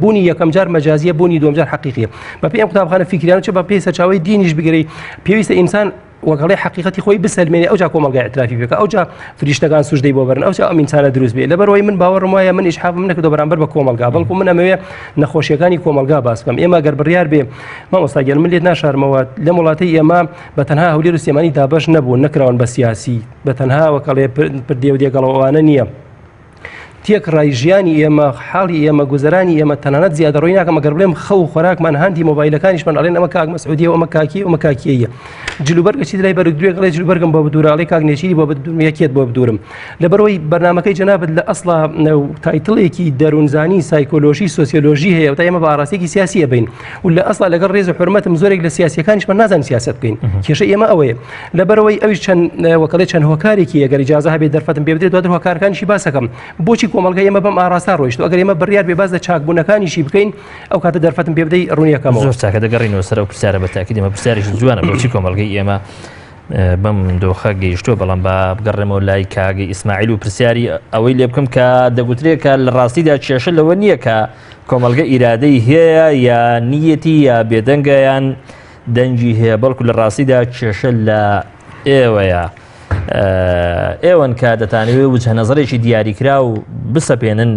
بوونی یەکەم جار مەجازیە بوونی دووەم جار حەقیقیە بە پێی ئەم قوتابخانە فیکریانە چ بە پێی سەرچاوەی دینیش بگرەی پێویستە ئینسان. وەگەڵی حەقیقەتی خۆی بسەلمێنێ ئەوجا کۆمەڵگای اعترافی پێکە ئەوجا فریشتەکان سوژدەی بۆ بەرن ئەوجا ئەم ئینسانە دروست بێ لەبەرئەوەی من باوەڕم وایە من ئیشحافم نەکردو بەرامبەر بە کۆمەڵگا بەڵکو من ئەمەوێ نەخۆشیەکانی کۆمەڵگا باس بکەم ئێمە گەر بڕیار بێ مامۆستا گیان من لێت ناشارمەوە لەم وڵاتەی ئێمە بە تەنها هەولێر و سلێمانی دابەش نەبوون نەکراون بە سیاسی بە تەنها وەکەڵێ پردێ و دێگەڵەوانە نییە تێکڕای ژیانی ئێمە، حاڵی ئێمە، گوزەرانی ئێمە، تەنانەت زیادەڕۆیی ناکەم ئەگەر بڵێم خەو و خۆراکمان هاندی مۆبایلەکانیشمان ئەڵێن ئەمە کاک مەسعودیە و ئەمە کاکی و ئەمە کاکیەیە. جلوبەرگ ئەچیت لای بەرگدوێک ئەڵێ جلوبەرگم بۆ بدورە ئەڵێ کاک نێچیری بۆ بدورم یەکێت بۆ بدورم. لەبەرئەوەی بەرنامەکەی جەنابت لە ئەسڵا title ێکی دەروونزانی سایکۆلۆژی سۆسیۆلۆژی هەیە و تا ئێمە بە ئاراستەیەکی سیاسی ئەبەین و لە ئەسڵا لەگەڵ ڕێز و حورمەتم زۆرێک لە سیاسیەکانیشمان نازانین سیاسەت بکەین. کێشەی ئێمە ئەوەیە. لەبەرئەوەی ئەویش چەند وەکەڵێ چەند هۆکارێکی ئەگەر ئیجازە هەبێت دەرفەتم پێ بدرێت دواتر هۆکارەکانیشی باسەکەم بۆچی کۆمەڵگای ئێمە بەم ئاراستە ڕۆیشت ئەگەر ئێمە بڕیار بێ باس لە چاکبوونەکانیشی بکەین ئەو کاتە دەرفەتم پێ بدەی ڕوونیەکەمەوە. زۆر چاکە دەگەڕینەوە سەر ئەو پرسیارە بە تاکید ئەمە پرسیارێکی جوانە بۆچی کۆمەڵگەی ئێمە بەم دۆخە گەیشتووە بەڵام با بگەڕێمەوە لای کاک ئیسماعیل و پرسیاری ئەوەی لێ بکەم کە دەگوترێ کە لە ڕاستیدا کێشە لەوە نییە کە کۆمەڵگە ئیرادەی هەیە یا نیەتی یا بێدەنگە یان دەنگی هەیە بەڵکو لە ڕاستیدا کێشە لە ئێوەیە ئێوەن کە دەتانەوێت وجهە نەزەرێکی دیاریکرا و بسەپێنن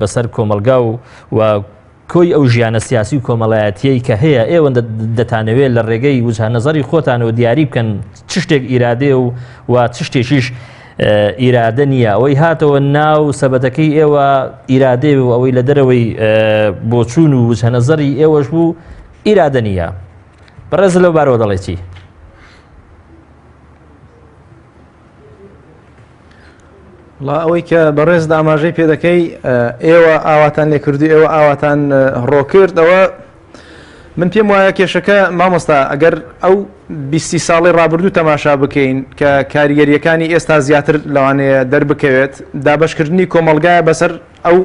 بەسەر کۆمەلگا و و کۆی ئەو ژیانە سیاسی و کۆمەڵایەتیەی کە هەیە ئێوە دەتانەوێت لە ڕێگەی وجهە نەزەری خۆتانەوە دیاری بکەن چ شتێک ئیرادەیە و و چ شتێکیش ئیرادە نییە ئەوەی هاتەوە ناو سەبەتەکەی ئێوە ئیرادەیە و ئەوەی لە دەرەوەی بۆچوون و وجهە نەزەری ئێوەش بوو ئیرادە نییە بەڕێز لەو بارەوە دەڵێ چی؟ وڵا ئەوەی کە بەڕێز ئاماژەی پێ دەکەی ئێوە ئاواتان لێ کردو ئێوە ئاواتان ڕۆکرد ئەوە من پێم وایە کێشەکە مامۆستا ئەگەر ئەو بیستی ساڵی ڕابردوو تەماشا بکەین کە کاریگەریەکانی ئێستا زیاتر لەوانەیە دەربکەوێت دابشکردنی کۆمەلگایە بەسەر ئەو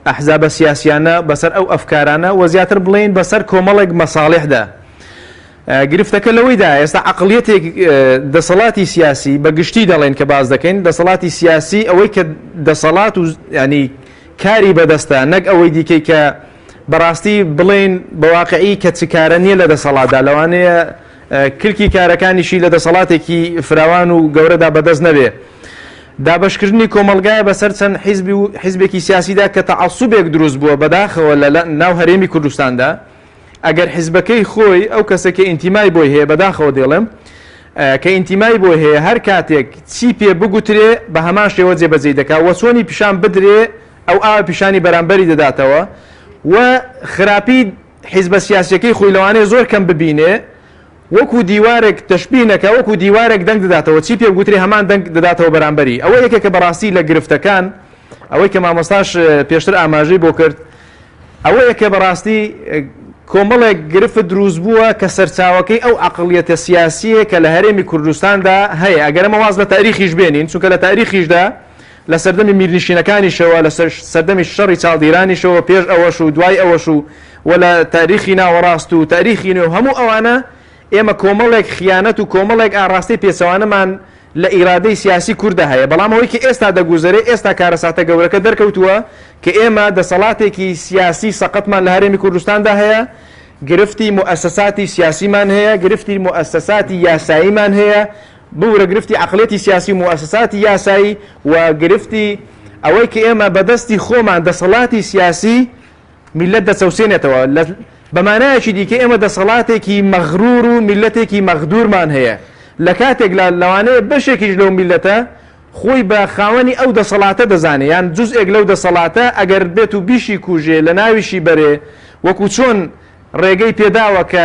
ئەحزابە سیاسیانە بەسەر ئەو ئەفکارانە و زیاتر بڵێین بەسەر کۆمەڵێک مەساڵحدا گرفتەکە لەوەیدا ئێستا عقلیەتێک دەسەڵاتی سیاسی بە گشتی دەڵێن کە باز دەکەین دەسەڵاتی سیاسی ئەوەی کە دەسەڵات و ینی کاری بەدەستە نەک ئەوەی دیکەی کە بەڕاستی بڵێین بە واقعی کە چ کارە نییە لە دەسەڵاتدا لەوانەیە کلکی کارەکانیشی لە دەسەڵاتێکی فراوان و گەورەدا بەدەست نەبێ. دابەشکردنی کۆمەڵگایە بەسەر چەند حیزبی و حیزبێکی سیاسیدا کە تەعەسوبێک دروست بووە بەداخەوە لە ناو هەرێمی کوردستاندا ئەگەر حیزبەکەی خۆی ئەو کەسێک کە ئینتیمای بۆی هەیە بەداخەوە دەیڵێم کە ئینتیمای بۆی هەیە هەر کاتێک چی پێ بگوترێ بە هەمان شێوە جێبەجێی دەکا و چۆنی پیشان بدرێ ئەو ئاوە پیشانی بەرامبەری دەداتەوە و خراپی حیزبە سیاسیەکەی خۆی لەوانەیە زۆر کەم ببینێ وەکو دیوارێک تەشبیه نەکا وەکو دیوارێک دەنگ دەداتەوە چی پێ بگوترێ هەمان دەنگ دەداتەوە بەرامبەری ئەوە یەکێکە بەڕاستی لە گرفتەکان ئەوەی کە مامۆستاش پێشتر ئاماژەی بۆ کرد ئەوەیە کە بەڕاستی کۆمەڵێک گرفت دروست بووە کە سەرچاوەکەی ئەو عەقڵیەتە سیاسییە کە لە هەرێمی کوردستاندا هەیە ئەگەر ئەمە واز لە تاریخیش بێنین چونکە لە تاریخیشدا لە سەردەمی میرنشینەکانیشەوە، لە سەردەمی شەڕی چاڵدیرانیشەوە، پێش ئەوەش و دوای ئەوەش و و لە تاریخی ناوەڕاست و تاریخی نوێ و هەموو ئەوانە ئێمە کۆمەڵێک خیانەت و کۆمەڵێک ئاڕاستەی پێچەوانەمان لە ئیرادەی سیاسی کوردا هەیە بەڵام ئەوەی کە ئێستا دەگوزەرێ ئێستا کارەساتە گەورەکە دەرکەوتووە کە ئێمە دەسەڵاتێکی سیاسی سەقەتمان لە هەرێمی کوردستاندا هەیە گرفتی موئەسەساتی سیاسیمان هەیە گرفتی موئەسەساتی یاساییمان هەیە ببورە گرفتی عەقڵیەتی سیاسی و موئەسەساتی یاسایی و گرفتی ئەوەی کە ئێمە بە دەستی خۆمان دەسەڵاتی سیاسی میللەت دەچەوسێنێتەوە لە بە مانایەکی دیکە ئێمە دەسەڵاتێکی مەغرور و میللەتێکی مەغدورمان هەیە لە کاتێک لە لەوانەیە بەشێکیش لەو میللەتە خۆی بە خاوەنی ئەو دەسەڵاتە دەزانێ یان جوزئێک لەو دەسەڵاتە ئەگەر بێت و بیشی کوژێ لە ناویشی بەرێ وەکو چۆن ڕێگەی پێداوە کە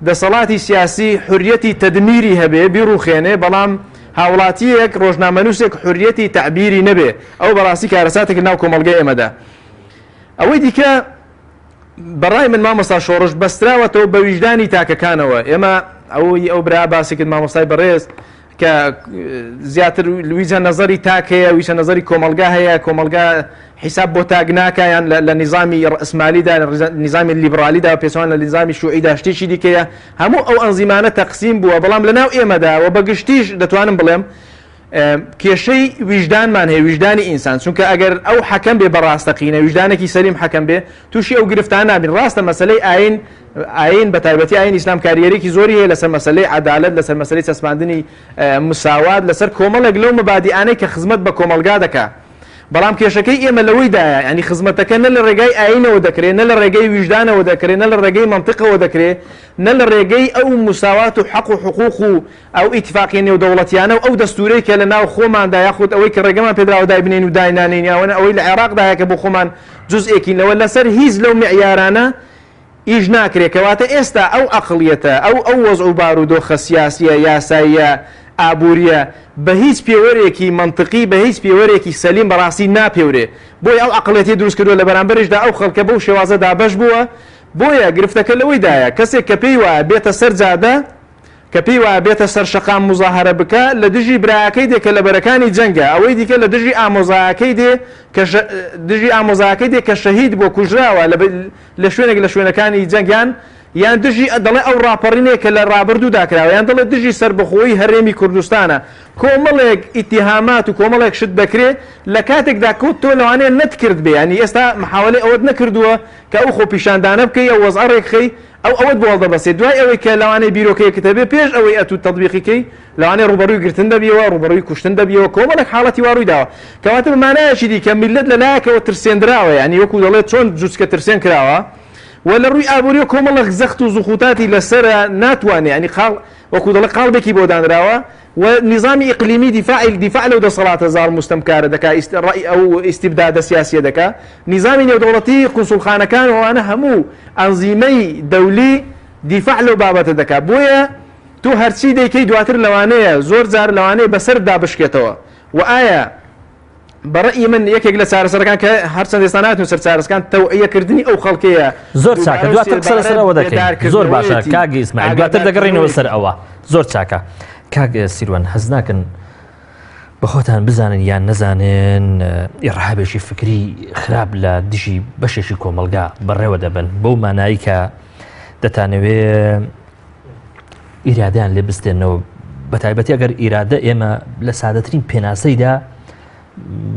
دەسەڵاتی سیاسی حوریەتی تەدمیری هەبێ، بیڕوخێنێ، بەڵام هاوڵاتییەک، ڕۆژنامەنووسێک حوریەتی تەعبیری نەبێ، ئەوە بەڕاستی کارەساتێکە لەناو کۆمەڵگەی ئێمەدا. ئەوەی دیکە بەڕای من مامۆستا شۆڕش بەستراوەتەوە بە ویژدانی تاکەکانەوە. ئێمە ئەوەی ئەو برا باسی کرد مامۆستای بەڕێز کە زیاتر ویجە نەزەری تاک هەیە، ویجە نەزەری کۆمەڵگا هەیە، کۆمەڵگا حیساب بۆ تاک ناکا یان لە نیزامی ڕەئسمالیدا نیزامی لیبرالیدا پێچەوان لە نیزامی شوعیدا شتێکی دیکەیە هەموو ئەو ئەنزیمانە تەقسیم بووە بەڵام لە ناو ئێمەدا و بە گشتیش دەتوانم بڵێم. کێشەی ویژدانمان هەیە، ویژدانی ئینسان، چونکە ئەگەر ئەو حەکەم بێ بە ڕاستەقینە، ویژدانێکی سەلیم حەکەم بێ، تووشی ئەو گرفتانە نابین. ڕاستە مەسەلەی ئایین، ئایین بە تایبەتی ئایینی ئیسلام کاریگەرییەکی زۆری هەیە لەسەر مەسەلەی عەدالەت، لەسەر مەسەلەی چەسپاندنی مساوات، لەسەر کۆمەڵێک لەو مەبادیئانەی کە خزمەت بە کۆمەڵگا دەکا. بەڵام کێشەکەی ئێمە لەوەیدایە، یانی خزمەتەکە نە لە ڕێگای ئایینەوە دەکرێ، نە لە ڕێگەی ویژدانەوە دەکرێ، نە لە ڕێگەی مەنتیقەوە دەکرێ، نە لە ڕێگەی ئەو مساوات و حەق و حقوق و ئەو ئیتفاقیە نێودەوڵەتیانە و ئەو دەستوورەی کە لە ناو خۆماندا یاخود ئەوەی کە ڕێگەمان پێدراوە دایبنێین و داینانێین یاوەن ئەوەی لە عێراقدا هەیە کە بۆ خۆمان جوزئێکین لەوە لەسەر هیچ لەو معیارانە ئیش ناکرێ کەواتە ئێستا ئەو عەقڵیەتە ئەو ئەو وەزع و بارودۆخە سیاسیە یاساییە ئابووریە بە هیچ پێوەرێکی مەنتقی بە هیچ پێوەرێکی سەلیم بەڕاستی ناپێورێ بۆیە ئەو عەقڵیەتی دروست کردووە لە بەرامبەریشدا ئەو خەڵکە بەو شێوازە دابەش بووە بۆیە گرفتەکە لەوەیدایە کەسێک کە پێی وایە بێتە سەر جادە کە پێی وایە بێتە سەر شەقام موزاهەرە بکا لە دژی برایەکەی دێ کە لە بەرەکانی جەنگە، ئەوەی دیکە لە دژی ئامۆزایەکەی دێ کە دژی ئامۆزایەکەی دێ کە شەهید بووە کوژراوە لە لە شوێنێک لە شوێنەکانی جەنگ یان یان دژی دەڵێ ئەو ڕاپەڕینەیە کە لە ڕابردوودا کراوە یان دەڵێ دژی سەربەخۆیی هەرێمی کوردستانە کۆمەڵێک ئیتیهامات و کۆمەڵێک شت دەکرێ لە کاتێکدا کۆ تۆ لەوانەیە نەتکردبێ یانی ئێستا محاوەلەی ئەوەت نەکردووە کە ئەو خۆپیشاندانە بکەی ئەو وەزعە ڕێکخەی ئەو ئەوەت بۆ هەڵدەبەستێ دوای ئەوەی کە لەوانەیە بیرۆکەیەکت هەبێ پێش ئەوەی ئەتوو تەتبیقی کەی لەوانەیە ڕووبەڕووی گرتن دەبیەوە ڕووبەڕووی کوشتن دەبیەوە کۆمەڵێک حاڵەتی وا ڕووی داوە کەواتە بە مانایەکی دیکە میللەت لە لایەکەوە ترسێندراوە یانی وەکوو دەڵێت چۆن جوچکە ترسێن کراوە و لە ڕووی ئابووریەوە کۆمەڵێک زەخت و زخوتاتی لەسەرە ناتوانێ یانی قاڵ وەکوو دەڵێ قاڵبێکی بۆ دانراوە و نیزامی ئیقلیمی دیفاعی دیفاع لەو دەسەڵاتە زاڵم و ستەمکارە دەکا ئیست ڕەئی ئەو ئیستیبدادە سیاسیە دەکا نیزامی نێودەوڵەتی قونسوڵخانەکان و ئەوانە هەموو ئەنزیمەی دەولی دیفاع لەو بابەتە دەکا بۆیە تۆ هەرچی دەیکەی دواتر لەوانەیە زۆر جار لەوانەیە بەسەرتدا بشکێتەوە و ئایا بە ڕەئی من یەکێک لە چارەسەرەکان کە هەرچەند ئێستا ناتون سەر چارەسەکان تەوعیەکردنی ئەو خەڵکەیە زۆر چاکە دواتر قسە لەسەر ئەوە دەکەین زۆر باشە کاک ئیسماعیل دواتر دەگەڕینەوە سەر ئەوە زۆر چاکە کاک سیروان هەز ناکەن بە خۆتان بزانن یان نەزانن ئیڕهابێکی فکری خراپ لە دژی بەشێکی کۆمەلگا بەڕێوە دەبن بەو مانایی کە دەتانەوێ ئیرادەیان لێ بستێنەوە بەتایبەتی ئەگەر ئیرادە ئێمە لە سادەترین پێناسەیدا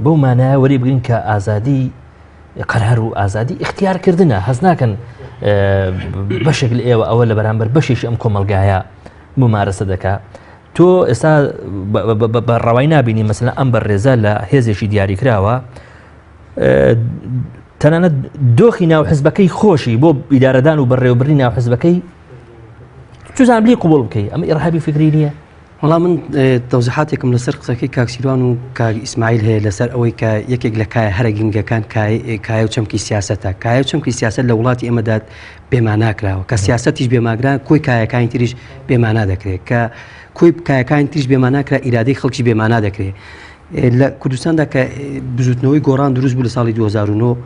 بەو مانایە وەری بگرین کە ئازادی قەرار و ئازادی اختیارکردنە هەز ناکەن بەشێک لە ئێوە ئەوە لە بەرامبەر بەشێکی ئەم کۆمەلگایە ممارەسە دەکا تۆ ئێستا بە ڕەوای نبینی مەسەلەن ئەم بەڕێزە لە هێزێکی دیاریکراوە تەنانەت دۆخی ناو حزبەکەی خۆشی بۆ ئیدارەدان و بەڕێوەبردنی ناو حزبەکەی چزان لی قوبڵ بکەی ئەمە ئیرهابی فکری نییە؟ وەڵا من تەوزیحاتێکم لەسەر قسەکەی کاک سیروان و کاک ئیسماعیل هەیە لەسەر ئەوەی کە یەکێک لە کایە هەرە گرنگەکان کایە و چەمکی سیاسەتە کایە و چەمکی سیاسەت لە وڵاتی ئێمەدا بێمانا کراوە کە سیاسەتیش بێماگرا کۆی کایەکانی تریش بێمانا دەکرێت کە کۆی کایەکانی تریش بێمانا کرا ئیرادەی خەڵکی بێمانا دەکرێت لە کوردستاندا کە بزوتنەوەی گۆڕان دروست بوو لە ساڵی 2009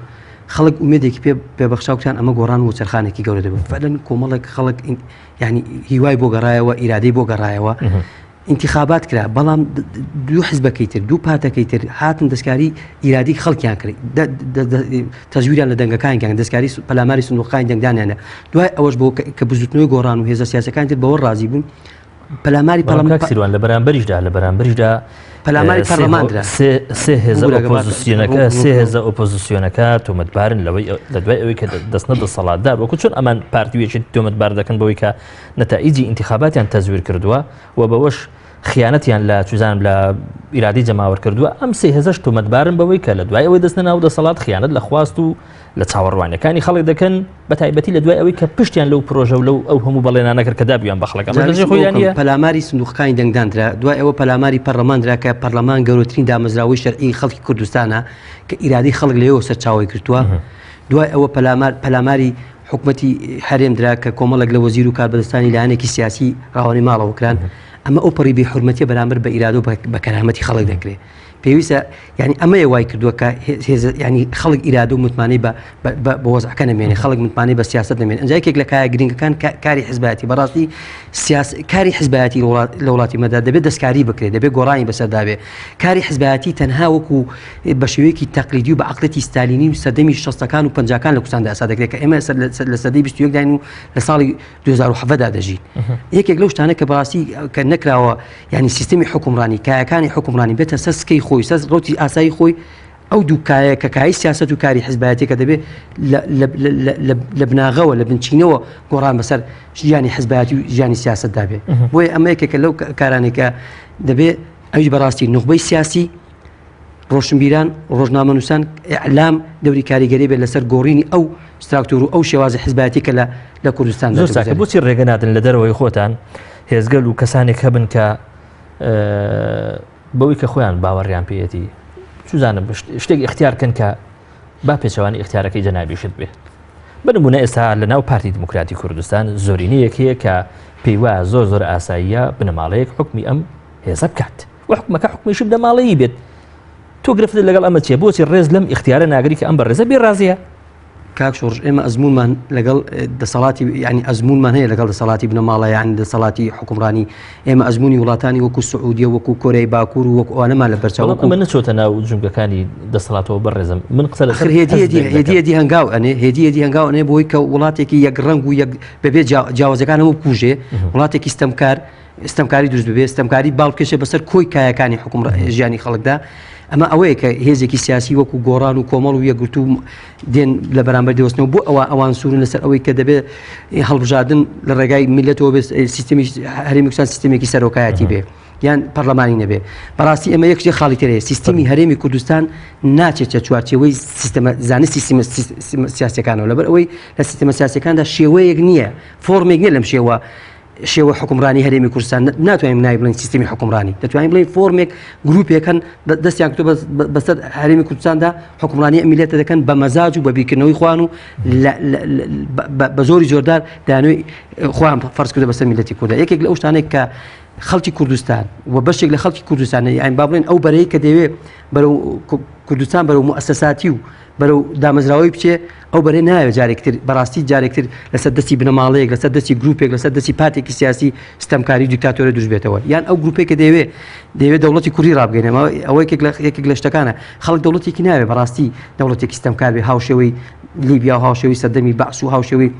خەڵک ئومێدێکی پێ پێبەخشا وتیان ئەمە گۆڕان و چرخانێکی گەورە دەبێت فعلەن کۆمەڵێک خەڵک یعنی هیوای بۆ گەڕایەوە ئیرادەی بۆ گەڕایەوە ئینتخابات کرا بەڵام دوو حزبەکەی تر دوو پارتەکەی تر هاتن دەستکاری ئیرادی خەڵکیان کرد تەزویریان لە دەنگەکانیان دەستکاری پەلاماری سندوقەکانی دەنگدانیانە دوای ئەوەش بۆ کە بزوتنەوەی گۆڕان و هێزە سیاسەکان تر بەوە ڕازی بوون پەلاماری پەرلەمان کاک سیروان لە بەرامبەریشدا لە بەرامبەریشدا پەلاماری پەرلەمان درا سێ هێزە ئۆپۆزیسیۆنەکە سێ هێزە ئۆپۆزیسیۆنەکە تۆمەتبارن لەوەی لە دوای ئەوەی کە دەستنە دەسەڵاتدار وەکو چۆن ئەمان پارتی و یەکێتی تۆمەتبار دەکەن بەوەی کە نەتائیجی ئینتخاباتیان تەزویر کردووە و بەوەش خیانەتیان لە چوزانم لە ئیرادەی جەماوەر کردووە ئەم سێ هێزەش تۆمەتبارن بەوەی کە لە دوای ئەوەی دەستنە ناو دەسەڵات خیانەت لە خواست و لە چاوەڕوانیەکانی خەڵک دەکەن بە تایبەتی لە دوای ئەوەی کە پشتیان لەو پرۆژە و لەو ئەو هەموو بەڵێنانە کرد کە دابوویان بە خەڵک ئەمە دەژێ خۆیان نییە. پەلاماری سندوقەکانی دەنگدان درا، دوای ئەوە پەلاماری پەرلەمان درا کە پەرلەمان گەورەترین دامەزراوەی شەرعی خەڵکی کوردستانە کە ئیرادەی خەڵک لەوێوە سەرچاوەی گرتووە، دوای ئەوە پەلامار پەلاماری حکومەتی هەرێم درا کە کۆمەڵێک لە وەزیر و کاربەدەستانی لایەنێکی سیاسی ڕاوانەی ماڵەوە کران، ئەمە ئەوپەڕی بێ حورمەتیە بەرامبەر بە ئیرادە و بە کەرامەتی خەڵک دەکرێت. پێویستە یعنی ئەمەیە وای کردووە کە هێز ینی خەڵک ئیرادە و متمانەی بە بە وەزعەکە نەمێنێ خەڵک متمانەی بە سیاست نەمێنێ ئەنجا یەکێک لە کایە گرنگەکان کاری حزبایەتی بەڕاستی سیاس کاری حزبایەتی لە وڵاتی مەدا دەبێت دەستکاری بکرێت دەبێت گۆڕانی بەسەردا بێ کاری حزبایەتی تەنها وەکو بە شێوەیەکی تەقلیدی و بە عقلەتی ستالینی و سەردەمی شەستەکان و پەنجاکان لە کوردستاندا ئێستا دەکرێت کە ئێمە لە سەدەی 21 داین و لە ساڵی 2017 دا دەژین یەکێک لەو شتانە کە بەڕاستی کە نەکراوە یعنی سیستمی حکومڕانی کایەکانی حکومڕانی بێتە سەر سکەی خۆی سەر ڕوتی ئاسایی خۆی ئەو دوو کایە کە کای سیاست و کاری حزبایەتی کە دەبێت لە بناغەوە لە بنچینەوە گۆڕان بەسەر ژیانی حزبایەتی و ژیانی سیاستدا بێ بۆیە ئەمە یەکێکە لەو کارانێکە دەبێ ئەویش بەڕاستی نوخبەی سیاسی ڕۆشنبیران، ڕۆژنامەنووسان، ئیعلام دەوری کاریگەری بێت لەسەر گۆڕینی ئەو ستراکتۆر و ئەو شێوازی حزبایەتی کە لە لە کوردستان زۆر چاکە بۆچی ڕێگە نادن لە دەرەوەی خۆتان هێزگەل و کەسانێک هەبن کە بەوەی کە خۆیان باوەڕیان پێیەتی چزانم شتێک اختیار کەن کە با پێچەوانی اختیارەکەی جەنابیشت بێ بە نمونە ئێستا لە ناو پارتی دیموکراتی کوردستان زۆرینەیەک هەیە کە پێی وایە زۆر زۆر ئاساییە بنەماڵەیەک حکمی ئەم هێزە بکات و حکومەکە حکومیشی بنەماڵەیی بێت تۆ گرفتت لەگەڵ ئەمە چیە بۆچی ڕێز لەم ئیختیارە ناگری کە ئەم بەڕێزە بێ ڕازیە؟ کاک شۆڕش ئێمە ئەزموونمان لەگەڵ دەسەڵاتی ینی ئەزموونمان هەیە لەگەڵ دەسەڵاتی بنەماڵە یان دەسەڵاتی حکومڕانی ئێمە ئەزمموی وڵاتانی وەکو سعودیە وەکو کۆریای باکوور و وەکو ئەوانەمان لە بەرچاو وەکو من نەچۆتە ناو جومگەکانی دەسەڵاتەوە بەڕێزم من قسە لەسەر هێدی هێدی هێدی هەنگاو ئەنێ هێدی هێدی هەنگاو ئەنێ بۆی کە وڵاتێکی یەک ڕەنگ و یەک بەبێ جیاوازەکان هەموو بکوژێ وڵاتێکی ستەمکار ستەمکاری دروست ببێت، ستەمکاری باڵ بکێشێت بەسەر کۆی کایەکانی حکوم ژیانی خەڵکدا، ئەمە ئەوەیە کە هێزێکی سیاسی وەکو گۆڕان و کۆمەڵ و یەکگرتوو دێن لە بەرامبەر دەوەستنەوە بۆ ئەوە ئەوان سوورن لەسەر ئەوەی کە دەبێت هەڵبژاردن لە ڕێگای میلەتەوە بێت سیستمی هەرێمی کوردستان سیستمێکی سەرۆکایەتی بێ یان پەرلەمانی نەبێ بەڕاستی ئەمە یەک شتی خاڵی ترەیە سیستمی هەرێمی کوردستان ناچێتە چوارچێوەی سیستەمە زانستی سیستمە سیاسەکانەوە لەبەر ئەوەی لە سیستمە سیاسەکاندا شێوەیەک نییە فۆرمێک نییە لەم شێوە شێوە حوکمڕانی هەرێمی کوردستان ناتوانین ناوی بڵێین سیستمی حوکمڕانی دەتوانین بڵێین فۆرمێک گروپێکن دەستیان کردو بەسەر هەرێمی کوردستاندا حوکمڕانی ئەم میللەتە دەکەن بە مەزاج و بە بیرکردنەوەی خۆیان و بە زۆری زۆردار دانوی خۆیان فەرز کردو بەسەر میللەتی کوردە یەکێک لە ئەو شتانێک کە خەڵکی کوردستان و بەشێک لە خەڵکی کوردستان یان با بڵێن ئەو بەرەی کە دەیەوێت بەرەو کوردستان بەرەو موئەسەساتی و بەرەو دامەزراوەی بچێ ئەو بەرەی نایەوێت جارێکتر بەڕاستی جارێکتر لەسەر دەستی بنەماڵەیەک لەسەر دەستی گروپێک لەسەر دەستی پارتێکی سیاسی ستەمکاری و دیکتاتۆرە دروست بێتەوە یان ئەو گروپێک کە دەیەوێت دەیەوێت دەوڵەتی کوردی ڕابگەینێ ئەوە یەکێک لە یەکێک لە شتەکانە خەڵک دەوڵەتێکی ناوێت بەڕاستی دەوڵەتێکی ستەمکار بێ هاوشێوەی لیبیا و هاوشێوەی سەردەمی بەعس و هاوشێوەی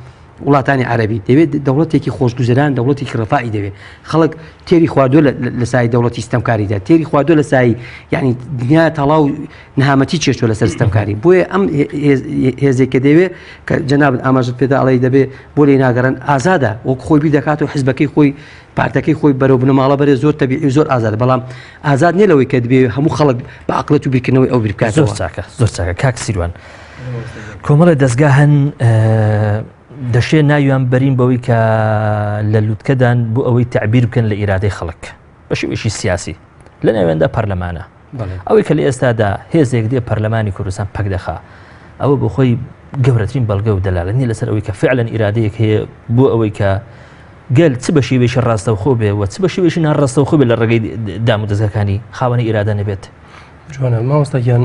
وڵاتانی عەرەبی دەوێت دەوڵەتێکی خۆشگوزەران دەوڵەتێکی ڕەفائی دەوێت خەڵک تێری خواردووە لە سای دەوڵەتی ستەمکاریدا تێری خواردووە لە سای یعنی دنیا تەڵاو نەهامەتی چێشتوە لەسەر ستەمکاری بۆیە ئەم هێزێک کە دەوێت کە جەنابت ئاماژت پێدا ئەڵێ دەبێ بۆ لێ ناگەڕن ئازادە وەک خۆی بیر دەکات و حزبەکەی خۆی پارتەکەی خۆی بەرەو بنەماڵە بەرێ زۆر تەبیعی و زۆر ئازادە بەڵام ئازاد نییە لەوەی کە دەبێ هەموو خەڵک بە عەقڵێت و بیرکردنەوەی ئەو بیر بکاتەوە. زۆر چاکە زۆر چاکە کاک سیروان کۆمەڵێ دەستگا هەن دەشێ ناویان بەرین بەوەی کە لە لوتکەدان بۆ ئەوەی تعبیر بکەن لە ئیرادەی خەڵک بە شێوەیەکی سیاسی لە ناوێندا پەرلەمانە ئەوەی کە لە ئێستادا هێزێک دێ پەرلەمانی کوردستان پەک دەخا ئەوە بۆ خۆی گەورەترین بەڵگە و دەلالەت نیە لەسەر ئەوەی کە فعلەن ئیرادەیەک هەیە بۆ ئەوەی کە گەل چ بە شێوەیەکی ڕاستەوخۆ بێ و چ بە شێوەیەکی ناڕاستەوخۆ بێ لە ڕێگەی دام و دەزگاکانی خاوەنی ئیرادە نەبێت. جوانە مامۆستا گیان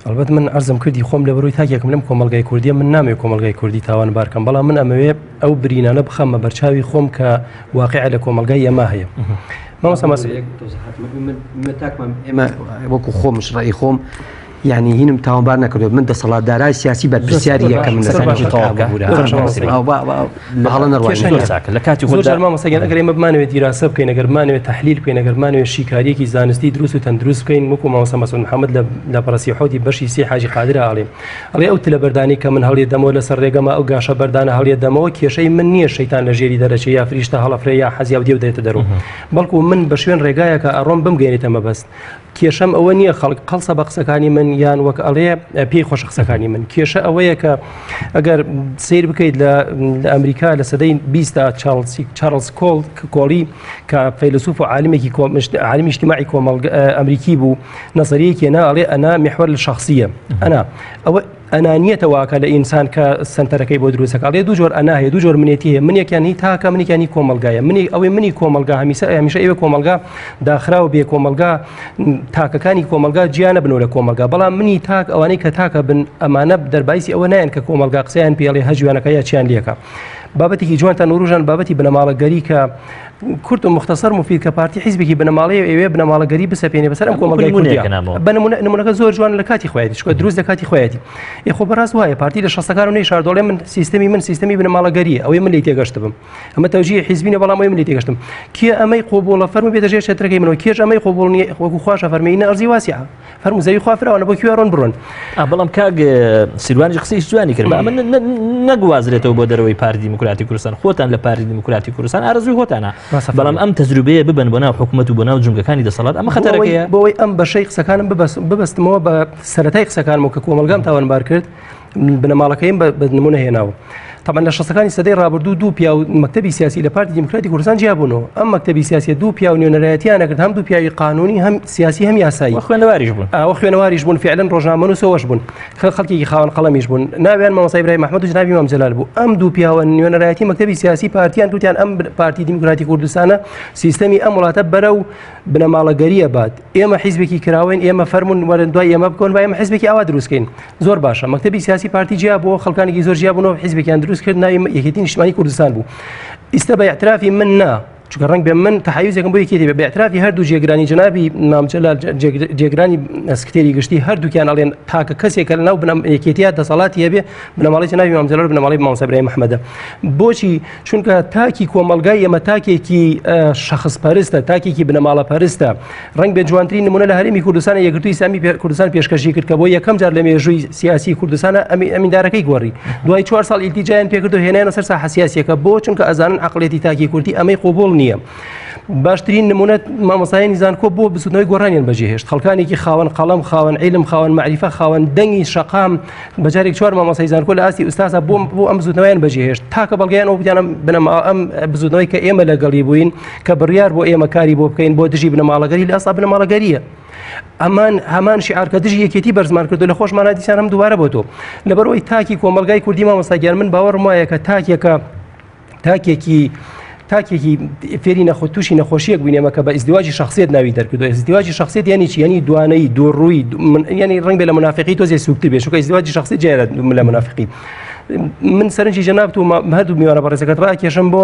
ئەڵبەت من عەرزم کردی خۆم لە بەرۆی تاکێکم لەم کۆمەڵگای کوردیە من نامەوێ کۆمەڵگای کوردی تاوان بارکەم بەڵام من ئەمەوێ ئەو برینانە بخەمە بەرچاوی خۆم کە واقع لە کۆمەڵگای ئێمە هەیە مامۆستا مەس- تاکمان ئێمە وەکو خۆمش ڕێی خۆم یعنی هینم تاوانبار نەکردو من دەسەڵاتدارای سیاسی بەرپرسیاری یەکەم من لەسەر لە کاتی زۆر جار مامۆستا گیان ئەگەر ئێمە بمانەوێت دیراسە بکەین ئەگەر بمانەوێت تحلیل بکەین ئەگەر بمانەوێت شیکاریەکی زانستی دروست و تەندروست بکەین وەکو مامۆستا مەسعود محەممەد لە پەڕەسی حەوتی بەشی سێ حاجی قادرە ئەڵێ ئەڵێ ئەو تلە بەردانی کە من هەڵیە دەمەوە لەسەر ڕێگەمە ئەو گاشە بەردانە هەڵیە دەمەوە کێشەی من نییە شەیتان لە ژێری دەرەچێ یا فریشتە هەڵەفرێ یا حەزیا و دێو دێتە دەرەوە بەڵکو من بە شوێن ڕێگایەکە ئەڕۆم بمگەێنێتە مەبەست کێشەم ئەوە نییە خەڵک قەڵسە بە قسەکانی من یان وەک ئەڵێ پێی خۆشە قسەکانی من کێشە ئەوەیە کە ئەگەر سیر بکەیت لە ئەمریکا لە سەدەی بیستا چارلز کۆڵ کۆڵی کە فەیلسوف و عالمێکی عالمی اجتماعی کۆمەڵ ئەمریکی بوو نەزەریەکی نا ئەڵێ ئەنا محور لە شخصیە ئەنا ئەوە ئەنانیەتە واکە لە ئینسان کە سنتەرەکەی بۆ دروستەکە ئەڵێ دوو جۆر ئەنا هەیە دوو جۆر منێتی هەیە منێکیان هی تاکە منێکیان هی کۆمەڵگایە منی ئەوەی منی کۆمەڵگا هەمیسە هەمیشە ئێوە کۆمەڵگا داخراو بێ کۆمەڵگا تاکەکانی کۆمەڵگا جیا نەبنەوە لە کۆمەڵگا بەڵام منی تاک ئەوانەی کە تاکە بن ئەمانە دەربایسی ئەوە نایەن کە کۆمەڵگا قسەیان پێڵێ هەجوانەکە یا چیان لەکە بابەتێکی جوانتان وروژان بابەتی بنەماڵەگەری کە کورت و مختصر مفید کە پارتی حیزبێکی بنەماڵەیە ئەوێ بنەماڵەگەری بسەپێنێ بەسەر ئەم کۆمەڵگای کوردیە بە نمونە نمونەکە زۆر جوان لە کاتی خۆیەتی چونکە دروست لە کاتی خۆیەتی ئێ خۆ بەڕاست وایە پارتی لە شەستەکان و نەیشاردۆڵێ من سیستەمی من سیستەمی بنەماڵەگەریە ئەوەی من لێی تێگەشتبم ئەمە تەوجیهی حیزبی نیە بەڵام ئەوەی من لێی تێگەشتم کێ ئەمەی قبوڵە فەرموو بێتە ژێر چەترەکەی منەوە کێش ئەمەی قبوڵ نییە وەکو خواش ئەفەرمێ ئینە ئەرزی واسعە فەرموو زەوی خوا فراوانە بۆ کوێ ڕۆن بڕۆن. بەڵام کاک سیروانیش قسەی جوانی کرد ئەمە نەگوازرێتەوە بۆ دەرەوەی پارتی دیموکراتی کوردستان خۆتان لە پارتی دیموکراتی کوردستان ئارەزووی خۆتانە بەڵام ئەم تەجروبەیە ببن بۆ ناو حکوومەت و بۆ ناو جومگەکانی دەسەڵات ئەمە خەتەرەکەیە بۆی ئەم بەشەی قسەکانم ببەستمەوە بە سەرەتای قسەکانم کە کۆمەڵگام تاوانبار کرد بنەماڵەکەیم بە نمونە هێناوە. تەبعەن لە شەستەکانی سەدەی ڕابردوو دوو پیاو مەکتەبی سیاسی لە پارتی دیموکراتی کوردستان جیابوونەوە ئەم مەکتەبی سیاسیە دوو پیاو نوێنەرایەتیان نەکرد هەم دوو پیاوی قانونی هەم سیاسی هەم یاسایی و خوێنەواریش بوون ئەوە خوێنەواریش بوون فعلەن ڕۆژنامەنووسەوەش بوون خەڵکێکی خاوەن قەڵەمیش بوون ناویان مامۆستا ئیبراهیم ئەحمەد و جنابی مام جەلال بوو ئەم دوو پیاوە نوێنەرایەتی مەکتەبی سیاسی پارتیان وتیان ئەم پارتی دیموکراتی کوردستانە سیستەمی ئەم وڵاتە بەرەو بنەماڵەگەریە بات ئێمە حیزبێکی کراوەین ئێمە فەرمونون وەرن دوای ئێمە بکەون با ئێمە حیزبێکی ئاوا دروستکەین زۆر باشە مەکتەبی سیاسی پارتی جیا بۆ خەڵکانێکی زۆر جیا بوونەوە حیزبێکیان دروست کرد ناوی یەکێتی نیشتمانی کوردستان بوو ئیستا بە اعترافی من نا چونکە ڕەنگ بێ من تحیزێکم بۆ یەکێتی بێ بە اعترافی هەردوو جێگرانی جنابی مام جەلال جێگرانی سکرتێری گشتی هەردووکیان ئەڵێن تاکە کەسێکە لەناو بنەم یەکێتیە دەسەڵاتی هەبێ بنەماڵەی جنابی مام جەلال بنەماڵەی مامۆستا ئیبراهیم محەممەدە بۆچی چونکە تاکی کۆمەڵگای ئێمە تاکێکی شەخس پەرستە تاکێکی بنەماڵە پەرستە ڕەنگ بێ جوانترین نمونە لە هەرێمی کوردستان یەکگرتووی ئیسلامی کوردستان پێشکەشی کرد کە بۆ یەکەم جار لە مێژووی سیاسی کوردستانە ئەمیندارەکەی گۆڕی دوای چوار ساڵ ئیلتیجایان پێکرد و هێنایانە سەر ساحە سیاسیەکە بۆ چونکە ئەزانن عەقڵیەتی تاکی کوردی ئەمەی قوبوڵ نییە. باشترین نمونە مامۆستایانی زانکۆ بۆ بزوتنەوەی گۆڕانیان بەجێهێشت خەڵکانێکی خاوەن قەڵەم خاوەن عیلم خاوەن مەعریفە خاوەن دەنگی شەقام بە جارێک چوار مامۆستای زانکۆ لە ئاستی ئوستازا بۆ بۆ ئەم بزوتنەوەیان بەجێهێشت تاکە بەڵگەیان ئەو بتیانە بنەما ئەم بزوتنەوەی کە ئێمە لەگەڵی بووین کە بڕیار بۆ ئێمە کاری بۆ بکەین بۆ دژی بنەماڵەگەری لە ئەسڵا بنەماڵەگەریە ئەمان هەمان شعار کە دژی یەکێتی بەرزمان کردو لە خۆشمانە دیسان هەم دووبارە بۆ تۆ لەبەرئەوەی تاکی کۆمەڵگای کوردی مامۆستا گیان من باوەڕم وایە کە تاکێکە تاکێکی تاکێکی فێری نەخۆ تووشی نەخۆشیەک بووین ئێمە کە بە ئیزدیواجی شخصیت ناوی دەرکردو ئیزدیواجی شخصیت یعنی چی یعنی دوانەی دووڕووی یعنی ڕنگ بێ لە منافقی تۆزێ سوکتر بێ چونکە ئیزدیواجی شخصیت جیایە لە منافقی من سەرنجی جەنابت و هەردوو میوانە بەڕێزەکەت ڕاکێشم بۆ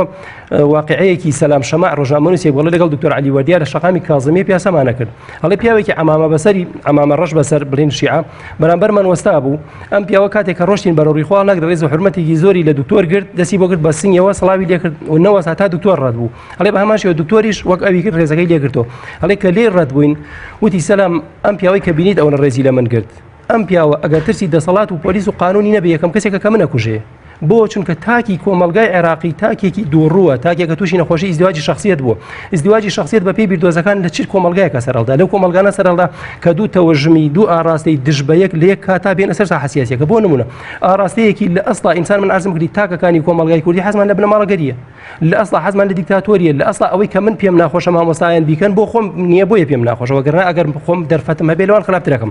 واقعەیەکی سەلام شەماع ڕۆژنامەنووسێک بەڵێ لەگەڵ دکتۆر عەلی وەردیا لە شەقامی کازمیە پیاسەمانە کرد ئەڵێ پیاوێکی عەمامە بەسەری عەمامە ڕەش بەسەر بڵین شیعە بەرامبەرمان وەستا بوو ئەم پیاوە کاتێک کە ڕۆشتین بەرەو ڕیخوا نەک ڕێز و حرمەتێکی زۆری لە دکتۆر گرت دەستی بۆ گرت بە سنگەوە سڵاوی لێکرد و نەوەستا تا دکتۆر ڕەت بوو ئەڵێ بە هەمان شێوە دکتۆریش وەک ئەوی کرد ڕێزەکەی لێگرتەوە ئەڵێ کە لێی ڕەت بووین وتی سەلام ئەم پیاوەی کە بینیت ئەوەنە ڕێزی لە من گرت ئەم پیاوە ئەگەر ترسی دەسەڵات و پۆلیس و قانونی نەبێ یەکەم کەسێکە کە من ئەکوژێ بۆ چونکە تاکی کۆمەڵگای عێراقی تاکێکی دووڕووە تاکێکە تووشی نەخۆشی ئیزدواجی شخصیت بووە ئیزدواجی شخصیت بە پێی بیردۆزەکان لە چ کۆمەڵگایەکە سەرهەڵدا لەو کۆمەڵگانە سەرهەڵدا کە دوو تەوەژمی دوو ئاراستەی دژ بە یەک لە یەک کاتا بێنە سەر ساحە سیاسیەکە بۆ نمونە ئاراستەیەکی لە ئەسڵا ئینسان من عەرزم کردی تاکەکانی کۆمەڵگای کوردی حەزمان لە بنەماڵەگەریە لە ئەسڵا حەزمان لە دیکتاتۆریە لە ئەسڵا ئەوەی کە من پێم ناخۆشە مامۆستایان بیکەن بۆ خۆم نییە بۆیە پێم ناخۆشە وەگەرنا ئەگەر خۆم دەرفەتم هەبێ لەوان خراپترەکەم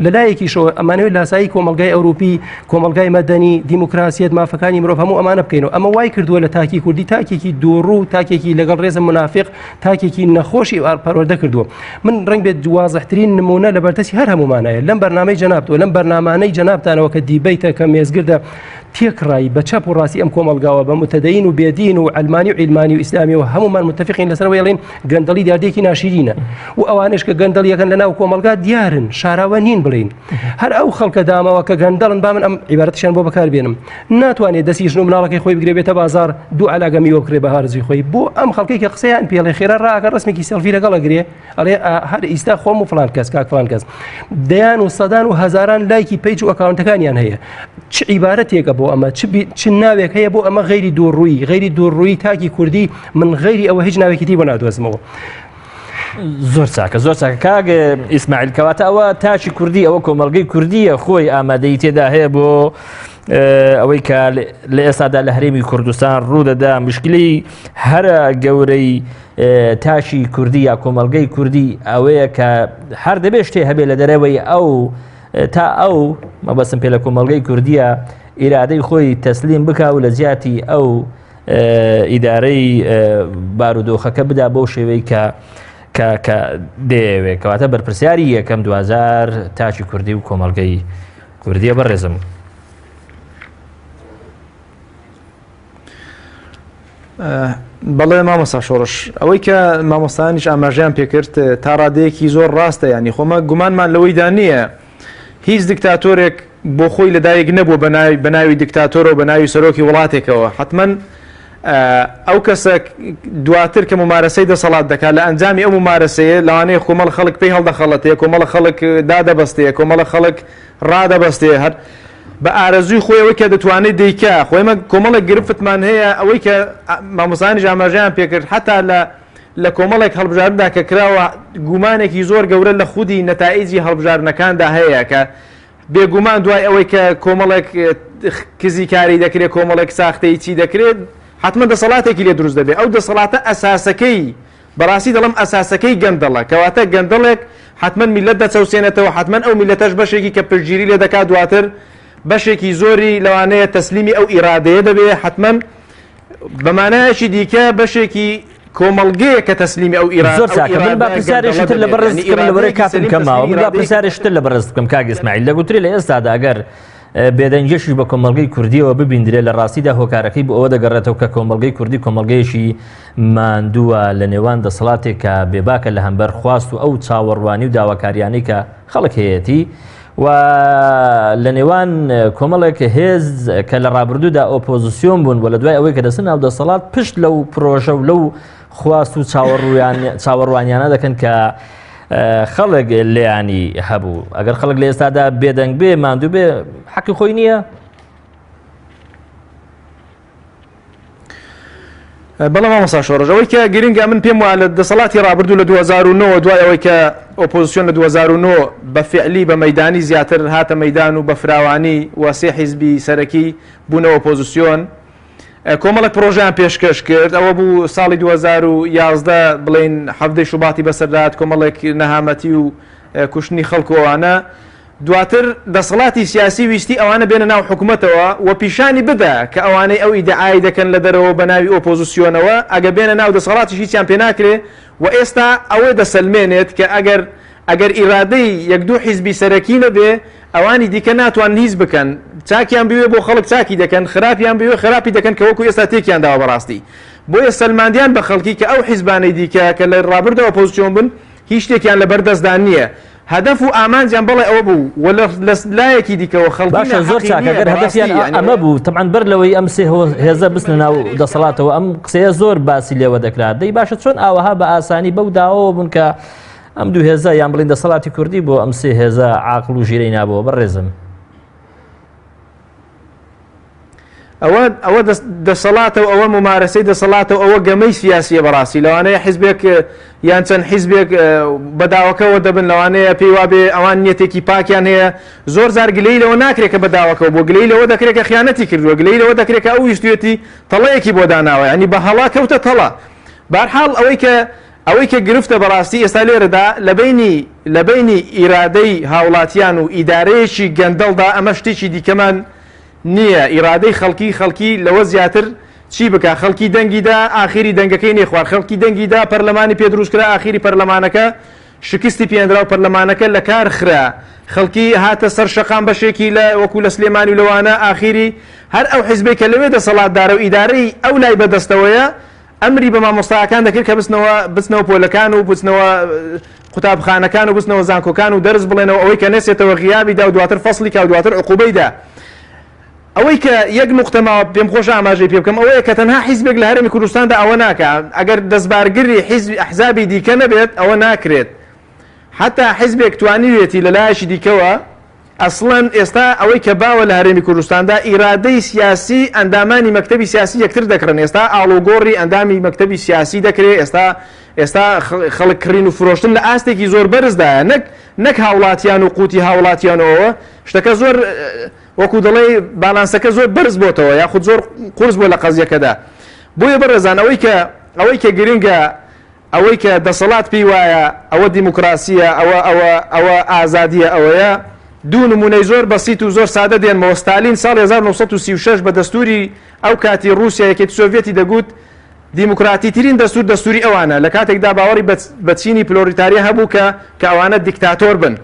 لە لایەکیشەوە ئەمانەوێت لاسایی کۆمەڵگای ئەوروپی کۆمەڵگای مەدەنی دیموکراسیەت مافەکانی مرۆڤ هەموو ئەمانە بکەین و ئەمە وای کردووە لە تاکی کوردی تاکێکی دووڕوو تاکێکی لەگەڵ ڕێزم منافق تاکێکی نەخۆشی پەروەردە کردووە من ڕنگ بێت وازحترین نمونە لە بەردەستی هەر هەمومانایە لەم بەرنامەی جەنابتەوە لەم بەرنامانەی جەنابتانەوە کە دیبەیتە کە مێزگردە تێکڕای بە چەپ و ڕاستی ئەم کۆمەڵگاوە بە متدەین و بێدین و عەلمانی و عیلمانی و ئیسلامیەوە هەمومان متفقین لەسەر ئەوەی ئەڵێن گەندەڵی دیاردەیەکی ناشیرینە و ئەوانش کە گەندەڵیەکەن لە ناو کۆمەڵگا دیارن شاراوە نین بڵین هەر ئەو خەڵکە دامەوە کە گەندەڵن با من ئەم عیبارەتیشیان بۆ بەکار بێنم ناتوانێت دەستی ژن و مناڵەکەی خۆی بگرێ بێتە بازار دوو عەلاگە میوە بکرێ بە هارزوی خۆی بۆ ئەم خەڵکەی کە قسەیان پێڵێ خێرا ڕاکە ڕسمێکی سێڵفی لەگەڵ ئەگرێ ئەڵێ هەر ئیستا خۆم و فلان کەس کاک فلان کەس دەیان و سەدان و هەزاران لایکی page و ئەکاونتەکانیان هەیە چ عیبارەتێکە بۆ ئەمە چ ناوێک هەیە بۆ ئەمە غەیری دووڕووی غەیری دووڕووی تاکی کوردی من غەیری ئەوە هیچ ناوێکی دی بۆ نادۆزمەوە. زۆر چاکە زۆر چاکە کاک ئیسماعیل کەواتە ئەوە تاکی کوردی ئەوە کۆمەڵگەی کوردیە خۆی ئامادەی تێدا هەیە بۆ ئەوەی کە لە ئێستادا لە هەرێمی کوردستان ڕوودەدا مشکلی هەرە گەورەی تاکی کوردی یا کۆمەڵگەی کوردی ئەوەیە کە هەر دەبێ شتێ هەبێ لە دەرەوەی ئەو تا ئەو مەبەستم پێ لە کۆمەڵگەی کوردیە ئیرادەی خۆی تەسلیم بکا و لە جیاتی ئەو ئیدارەی بارودۆخەکە بدا بەو شێوەی کە کە کە دەیەوێت کەواتە بەرپرسیاری یەکەم دوجار تاکی کوردی و کۆمەڵگەی کوردیە بەڕێزم. بەڵێ مامۆستا شۆڕش ئەوەی کە مامۆستانیش ئاماژیان پێکرد تا ڕادەیەکی زۆر ڕاستە ینی خۆمە گومانمان لەوەیدا نییە هیچ دکتاتۆرێک بۆ خۆی لەدایک نەبوو بە ناوی دکتاتۆرەوە بە ناوی سەرۆکی وڵاتێکەوە حتمما ئەو کەسە دواتر کە ممارەسەی دەسەڵات دەکات لە ئەنجامی ئەو ممارەسەیە لەوانەیە کۆمەڵ خەڵک پێی هەڵدەخەڵەتێ کۆمەڵە خەڵک دادەبەستێ کۆمەڵە خەڵک ڕادەبەستێ هەر بە ئارەزووی خۆی ئەوەی کە دەتوانێت دەیکا خۆ ئێمە کۆمەڵێک گرفتمان هەیە ئەوەی کە مامۆستایانیش ئاماژەیان پێکرد حتا لە لە کۆمەڵێک هەڵبژاردندا کە کراوە گومانێکی زۆر گەورە لە خودی نەتائیجی هەڵبژاردنەکاندا هەیە کە بێگومان دوای ئەوەی کە کۆمەڵێک کزی کاری دەکرێت کۆمەڵێک ساختەی چی دەکرێت حتمما دەسەڵاتێکی لێ دروست دەبێت ئەو دەسەڵاتە ئەساسەکەی بەڕاستی دەڵێم ئەساسەکەی گەندەڵە، کەواتە گەندەڵێک حەتمەن میللەت دەچەوسێنێتەوە، حەتمەن ئەو میللەتەش بەشێکی کە پشتگیری لێ دەکات دواتر بەشێکی زۆری لەوانەیە تەسلیمی ئەو ئیرادەیە دەبێ، حەتمەن بە مانایەکی دیکە بەشێکی کۆمەڵگەیە کە تەسلیمی ئەو ئیرا زۆر ئەو چاکە من با ئیرادە پرسیارێکی گەندەڵە تر لە دەبێت، بەڕێز یانی بکەم لەبەرەی ئیرادەیەکی کاتم سەلیم کەم ماوە تەسلیمی من با ئیرادەیەکی پرسیارێکی تر لە بەڕێز بکەم کاک ئیسماعیل دەگوترێ لە ئێستادا ئەگەر بێدەنگیشیش بە کۆمەڵگەی کوردیەوە ببیندرێ لە ڕاستیدا هۆکارەکەی بۆ ئەوە دەگەڕێتەوە کە کۆمەڵگەی کوردی کۆمەڵگەیەکی ماندووە لە نێوان دەسەڵاتێک کە بێباکە لە هەمبەر خواست و ئەو چاوەڕوانی و داواکاریانەی کە خەڵک هەیەتی و لە نێوان کۆمەڵێک هێز کە لە ڕابردوودا ئۆپۆزیسیۆن بوون و لە دوای ئەوەی کە دەچن ناو دەسەڵات پشت لەو پرۆژە و لەو خواست و چاوەڕوانیانە دەکەن کە خەڵک لێیانی هەبوو ئەگەر خەڵک لە ئێستادا بێدەنگ بێ ماندوو بێ حەقی خۆی نییە؟ بەڵێ مامۆستا شۆڕش ئەوەی کە گرنگە من پێم وایە لە دەسەڵاتی ڕابردوو لە 2009 دوای ئەوەی کە ئۆپۆزیسیۆن لە 2009 بە فعلی بە مەدانی زیاتر هاتە مەدان و بە فراوانی و سێ حیزبی سەرەکی بوونە ئۆپۆزیسیۆن کۆمەڵێک پرۆژیان پێشکەش کرد ئەوە بوو ساڵی 2011 بڵین حەفتەی شوباتی بەسەردات کۆمەڵێک نەهامەتی و کوشتنی خەڵک و ئەوانە دواتر دەسەڵاتی سیاسی ویستی ئەوانە بێنە ناو حکومەتەوە و پیشانی بدا کە ئەوانەی ئەو ئیدعای دەکەن لە دەرەوە بە ناوی ئۆپۆزسیۆنەوە ئەگە بێنە ناو دەسەڵاتیش هیچیان پێ ناکرێ و ئێستا ئەوە دەسەلمێنێت کە ئەگەر ئەگەر ئیرادەی یەک دوو حیزبی سەرەکی نەبێ ئەوانی دیکە ناتوانن هیچ بکەن چاکیان بوێ بۆ خەڵک چاکی دەکەن خراپیان بوێ خراپی دەکەن کە وەکو ئێستا تێکیان داوە بەڕاستی بۆیە سەلماندیان بە خەڵکی کە ئەو حیزبانەی دیکە کە لە ڕابردەوە ئۆپۆزسیۆن بوون هیچ شتێکیان لەبەر دەستدا نییە هەدەف و ئامانجیان بەڵێ ئەوە بوو و لە لایەکی دیکەوە خەڵکی باشە زۆر ناحەقی چاکە نییە گەر بەڕاستی هەدەفیان یعنی ئەمە بوو تەبعەن بەر لەوەی ئەم سێ هێزە بچنە ناو دەسەڵاتەوە ئەم قسەیە زۆر باسی لێوە دەکرا دەی باشە چۆن ئاوەها بە ئاسانی بەو داوەوە بوون کە ئەم دوو هێزە یان بڵین دەسەڵاتی کوردی بۆ ئەم سێ هێزە عاقڵ و ژیرەی نابەوە بەڕێزم ئەوە ئەوە دەسەڵاتە و ئەوە ممارەسەی دەسەڵاتە و ئەوە گەمەی سیاسیە بەڕاستی لەوانەیە حیزبێک یان چەند حیزبێک بەداوەکەوە دەبن لەوانەیە پێی وابێ ئەوان نیەتێکی پاکیان هەیە زۆر جار گلەی لەوە ناکرێت کە بەداوەکەوە بۆ گلەی لەوە دەکرێت کە خیانەتی کردووە گلەی لەوە دەکرێت کە ئەو ویستویەتی تەڵەیەکی بۆ داناوە ینی بە هەڵا کەوتە تەڵە بارحاڵ ئەوەی کە ئەوەی کە گرفتە بەڕاستی ئێستا لێرەدا لە بەینی لە بەینی ئیرادەی هاوڵاتیان و ئیدارەیەکی گەندەڵدا ئەمە شتێکی دیکەمان نییە ئیرادەی خەڵکی خەڵکی لەوە زیاتر چی بکا خەڵکی دەنگی دا ئاخیری دەنگەکەی نەیخوارد خەڵکی دەنگی دا پەرلەمانی پێ دروست کرا ئاخیری پەرلەمانەکە شکستی پێنرا و پەرلەمانەکە لە کار خرا خەڵکی هاتە سەر شەقام بەشێکی لە وەکو لە سلێمانی و لەوانە ئاخیری هەر ئەو حیزبێک کە لەوێ دەسەڵاتدارە و ئیدارەی ئەو لای بەدەستەوەیە ئەمری بە مامۆستاکان دەکرد کە بچنەوە بچنەوە پۆلەکان و بچنەوە قوتابخانەکان و بچنەوە زانکۆکان و دەرس بڵێنەوە ئەوەی کە نەچێتەوە غیابی دا و دواتر فەسڵی کا و دواتر عقوبەی دا. ئەوەی کە یەک نوقتە ماوە پێم خۆشە ئاماژەی پێ بکەم ئەوەیە کە تەنها حیزبێک لە هەرێمی کوردستاندا ئەوە ناکا ئەگەر دەستبارگری حیزب ئەحزابی دیکە نەبێت ئەوە ناکرێت حتا حیزبێک توانیوێتی لە لایەکی دیکەوە ئەسڵەن ئێستا ئەوەی کە باوە لە هەرێمی کوردستاندا ئیرادەی سیاسی ئەندامانی مەکتەبی سیاسی یەکتر دەکڕن، ئێستا ئاڵوگۆڕی ئەندامی مەکتەبی سیاسی دەکرێ، ئێستا ئێستا خەڵک کڕین و فرۆشتن لە ئاستێکی زۆر بەرزدایە نەک نەک هاوڵاتیان و قوتی هاوڵاتیان و ئەوە شتەکە زۆر وەکو دەڵێی بالانسەکە زۆر بەرز بۆتەوە یاخود زۆر قورس بووە لە قەزیەکەدا بۆیە بەڕێزان ئەوەی کە ئەوەی کە گرنگە ئەوەی کە دەسەڵات پێی وایە ئەوە دیموکراسییە، ئەوە ئەوە ئەوە ئازادییە ئەوەیە، دوو نموونەی زۆر بەسیت و زۆر سادە دێنمەوە، ستالین ساڵی 1936 بە دەستووری ئەو کاتی ڕووسیا یەکێتی سۆڤیەتی دەگوت دیموکراتیترین دەستوور دەستووری ئەوانە، لە کاتێکدا باوەڕی بە چینی پلۆریتاریا هەبوو کە کە ئەوانە دیکتاتۆر بن.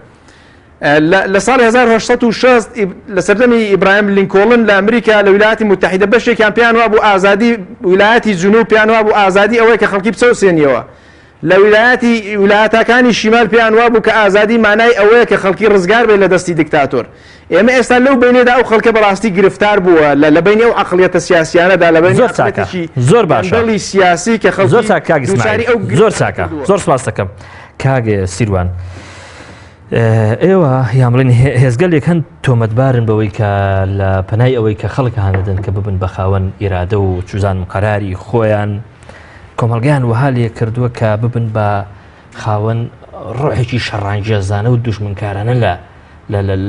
لە ساڵی 1860 لە سەردەمی ئیبراهیم لینکۆڵن لە ئەمریکا لە ویلایەتی موتەحیدە بەشێکیان پێیان وابوو ئازادی ویلایەتی جنوب پێیان وابوو ئازادی ئەوەیە کە خەڵکی بچەوسێنیەوە. لە ویلایەتی ویلایەتاکانی شیمال پێیان وابوو کە ئازادی مانای ئەوەیە کە خەڵکی ڕزگار بێت لە دەستی دیکتاتۆر. ئێمە ئێستا لەو بەینەدا ئەو خەڵکە بەڕاستی گرفتار بووە لە لە بەینی ئەو عەقڵیەتە سیاسیانەدا لە بەینی زۆر چاکە عەقڵیەتێکی زۆر باشە گەندەڵی سیاسی کە زۆر خەڵکی چاک کاک دووچاری ئیسماعیل ئەو زۆر گرفتانە چاکە کردووە. زۆر سپاس دەکەم کاک سیروان ئێوە یان بڵێن هێزگەلێک هەن تۆمەتبارن بەوەی کە لە پەنای ئەوەی کە خەڵک هاندەدەن کە ببن بە خاوەن ئیرادە و چوزانم قەراری خۆیان کۆمەڵگەیان وەها لێ کردووە کە ببن بە خاوەن ڕۆحێکی شەڕانگێزانە و دوژمنکارانە لە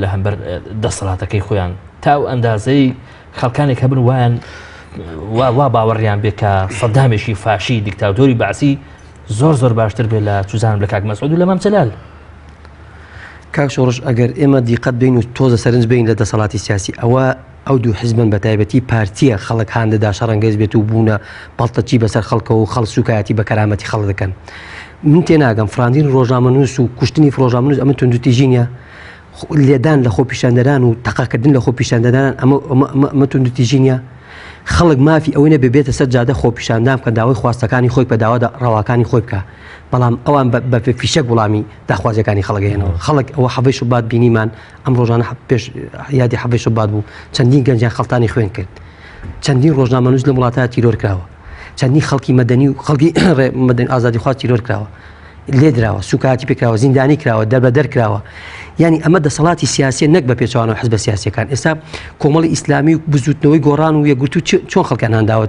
لە هەمبەر دەسەڵاتەکەی خۆیان تا ئەو ئەندازەی خەڵکانێک هەبن وایان وا وا باوەڕیان بێ کە سەدامێکی فاشی دیکتاتۆری بەعسی زۆر زۆر باشتر بێ لە چوزانم لە کاک مەسعود و لە مام جەلال. کاک شۆڕش ئەگەر ئێمە دیقەت بین و تۆزە سەرنج بین لە دەسەڵاتی سیاسی ئەوە ئەو دوو حزبن بە تایبەتی پارتیە خەڵک هان دەدا شەڕەنگێز بێت و بوونە بەڵتەچی بەسەر خەڵکەوە و خەڵک سوکایەتی بە کەرامەتی خەڵک دەکەن. من تێناگەم فراندین ڕۆژنامەنووس و کوشتنی ڕۆژنامەنووس ئەمە توندوتیژی نییە؟ لێدان لە خۆپیشاندەران و تەقەکردن لە خۆپیشاندەران ئەمە ئەمە ئەمە ئەمە توندوتیژی نییە؟ خەڵک مافی ئەوەی نەبێ بێتە سەر جادە خۆپیشاندان بکە داوای خواستەکانی خۆی بکە داوا ڕەواکانی خۆی بکە بەڵام ئەوان بە فیشەک وڵامی داخوازیەکانی خەڵک هێنەوە خەڵک ئەوە حەڤەی شوبات بینیمان ئەم ڕۆژانە پێش یادی حەڤەی شوبات بوو چەندین گەنجیان خەڵتانی خوێن کرد چەندین ڕۆژنامەنووس لەم وڵاتە تیرۆر کراوە چەندین خەڵکی مەدەنی و خەڵکی مەدەنی ئازادیخواز تیرۆر کراوە لێدراوە سوکایەتی پێکراوە زیندانی کراوە دەربەدەر کراوە یعنی ئەمە دەسەڵاتی سیاسیە نەک بە پێچوانەوە حزبە سیاسەکان ئێستا کۆمەڵی ئیسلامی و بزوتنەوەی گۆڕان و یەکگرتوو چۆن خەڵکیان هانداوە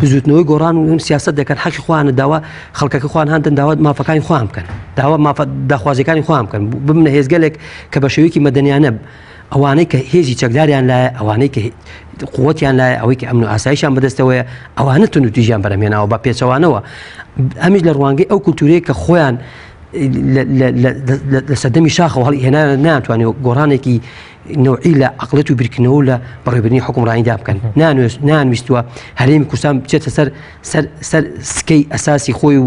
بزوتنەوەی گۆڕان و سیاست دەکەن حەقی خۆیانە داوا خەڵکەکە خۆیان هاندن داوا مافەکانی خۆیان بکەن داوا مافە داخوازیەکانی خۆیان بکەن ببنە هێزگەلێک کە بە شێوەیەکی مەدەنیانە ئەوانەی کە هێزی چەکداریان لایە ئەوانەی کە قوتیان لایە ئەوەی کە ئەمن و ئاسایشان بەدەستەوەیە ئەوانە توندوتیژیان بەرهەمهێناوە بە پێچەوانەوە ئەمیش لە ڕوانگەی ئەو کولتورەیە کە خۆیان لە سەردەمی شاخەوە هەڵی هێنا ناتوانێت گۆڕانێکی نەوعی لە عقلێت و بیرکردنەوە لە بەڕێوبردنی حکومڕانیدا بکەن نانویستوە هەرێمی کوردستان بچێتە سەر سەر سەر سکەی ئەساسی خۆی و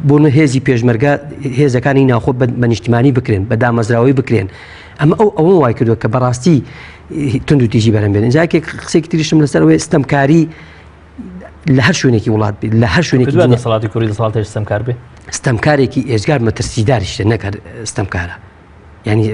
بۆ هێزی پێشمەرگە هێزەکانی ناوخۆ بە نیشتیمانی بکرێن بە دامەزراوەی بکرێن ئەمە ئەو ئەوە وای کردووە کە بەڕاستی تونند و تیژی بەرەم بێن جاکێک قسێکی تریشم لەسەر ئەوەی ستەمکاری لە هەر شوێنێکی وڵات بێت لە هەر شوێنێکی دەسەڵاتی کوری دەسەڵاتێک ستەمکار بێ ستەمکارێکی ئێجگار مەترسیداریشە نەک هەر ستەمکارە یعنی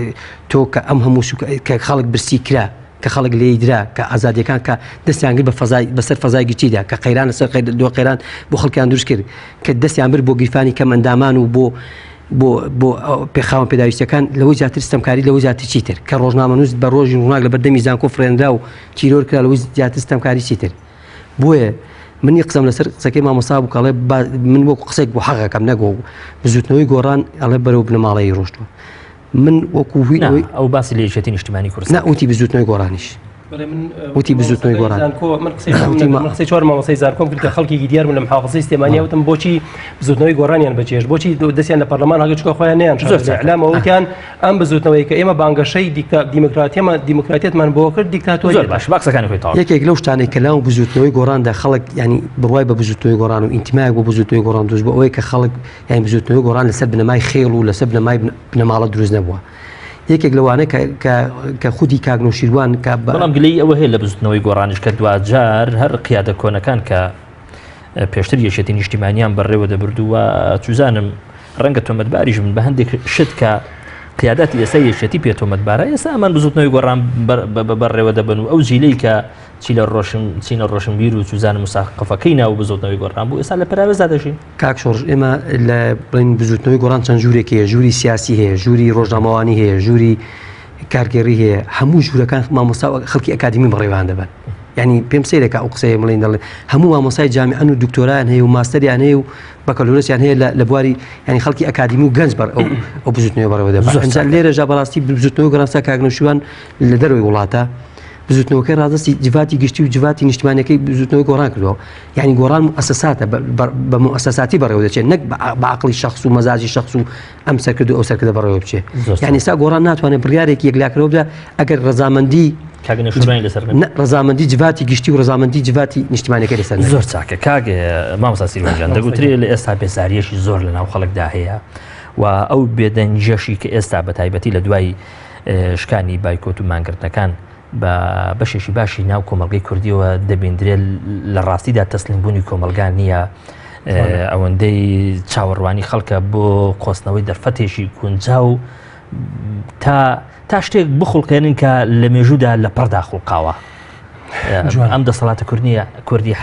تۆ کە ئەم هەموو کە خەڵک برسی کرا کە خەڵک لێی درا کە ئازادیەکان کە دەستیان گرت بە فەزای بەسەر فەزای گشتیدا کە قەیران لەسەر دو قەیران بۆ خەڵکیان دروست کرد کە دەستیان برد بۆ گیرفانی کەم ئەندامان و بۆ بۆ بۆ پێخاوەن پێداویستەکان لەوەی زیاتر ستەمکاری لەوەی زیاتر چیتر کە ڕۆژنامەنووس بە ڕۆژی ڕووناک لە بەردەمی زانکۆ فرێنرا و تیرۆر کرا لەوەی زیاتر ستەمکاری چیتر بۆیە منی قسەم لەسەر قسەکەی مامۆستا بوو کەڵێ من وەکو قسێک بۆ حەقەکەم نەگۆ بزوتنەوەی گۆڕان ئەڵێ بەرەو بنەماڵەی ڕۆشتووە من وەکو هی ئەو باسی لە یەکێتی نیشتیمانی کوردستان نا وتی بزوتنەوەی گۆڕانیش وتی بزوتنەوەی گۆڕان من قسەی چوار مامۆستای زانکۆم کرد کە خەڵکێکی دیار بوون لە محافظەی سلێمانیە وتم بۆچی بزوتنەوەی گۆڕانیان بەجێهێشت بۆچی دەستیان لە پەرلەمان هەڵگرت چونکە خۆیان نەیان زۆر شارد ئیعلامەوە وتیان ئەم بزوتنەوەی کە ئێمە بانگەشەی دیکتا دیموکراتیەمان دیموکراتیەتمان بۆ کرد دیکتاتۆریەتە زۆر باش با قسەکانی خۆی تەواو یەکێک لەو شتانەی کە لاو بزوتنەوەی گۆڕاندا خەڵک ینی بڕوای بە بزوتنەوەی گۆڕان و ئینتیمایەک بۆ بزوتنەوەی گۆڕان دروست بوو ئەوەیە کە خەڵک یانی بزوتنەوەی گۆڕان لەسەر بنەمای خێڵ و لەسەر بنەمای بنەماڵە دروست نەبووە یەکێک لەوانە کە خودی کاک نەوشیروان کە بەڵام گلەیی ئەوە هەیە لە بزوتنەوەی گۆڕانیش کە دواجار هەر قیادە کۆنەکان کە پێشتر یەکێتی نیشتیمانیان بەڕێوە دەبرد و چوزانم ڕەنگە تۆمەتباریش بن بە هەندێک شت کە قیاداتی ئێستا یەکێتی پێ تۆمەتبارە ئێستا ئەمان بزوتنەوەی گۆڕان بەڕێوە دەبن و ئەو جیلەی کە چی لە ڕۆشن چینە ڕۆشنبیر و چوزانم مساقفەکەی ناو بزوتنەوەی گۆڕان بوو ئێستا لە پەراوێزدا دەژین. کاک شۆڕش ئێمە لە بڵێین بزوتنەوەی گۆڕان چەند ژوورێک هەیە ژووری سیاسی هەیە ژووری ڕۆژنامەوانی هەیە ژووری کارگێڕی هەیە هەموو ژوورەکان مامۆستا و خەڵکی ئەکادیمی بەڕێوان دەبەن یعنی پێم سەیرەکە ئەو قسەیە بڵێن دەڵێن هەموو مامۆستای جامیعەن و دکتۆرایان هەیە و ماستەریان هەیە و بەکەلۆرسیان هەیە لە بواری یعنی خەڵکی ئەکادیمی و گەنج بەر ئەو ئەو بزوتنەوە بەڕێوە دەبەن لێرەژا بەڕاستی بزوتنەوەی گۆڕان سا کاک نەوشیروان لە دەرەوەی وڵاتە. بزوتنەوەکەی ڕادەستی جڤاتی گشتی و جڤاتی نیشتمانەکەی بزوتنەوەی گۆڕان کردووە یعنی گۆڕان موئەسەساتە بە موئەسەساتی بەڕێوە دەچێت نەک بە عقلی شخص و مەزاجی شخص و ئەم سەرکرد و ئەو سەرکردە بەڕێوە بچێت یعنی سا گۆڕان ناتوانێت بڕیارێکی یەکلاکەرەوە بدات ئەگەر ڕەزامەندی ڕەزامەندی جڤاتی گشتی و ڕەزامەندی جڤاتی نیشتمانەکە لەسەر زۆر چاکە کاک مامۆستا سیروان جان دەگوترێ لە ئێستا بێزاریەکی زۆر لە ناو خەڵکدا هەیە و ئەو بێدەنگیەشی کە ئێستا بە تایبەتی لە دوای شکانی بایکۆت و مانگرتنەکان بە بەشێکی باشی ناو کۆمەڵگەی کوردیەوە دەبیندرێت لە ڕاستیدا تەسلیمبوونی کۆمەلگا نییە ئەوەندەی چاوەڕوانی خەڵکە بۆ قۆستنەوەی دەرفەتێکی گونجاو تا تا شتێک بخڵقێنن کە لە مێژوودا لە پڕدا خوڵقاوە ئەم دەسەڵاتە کوردنیە کوردی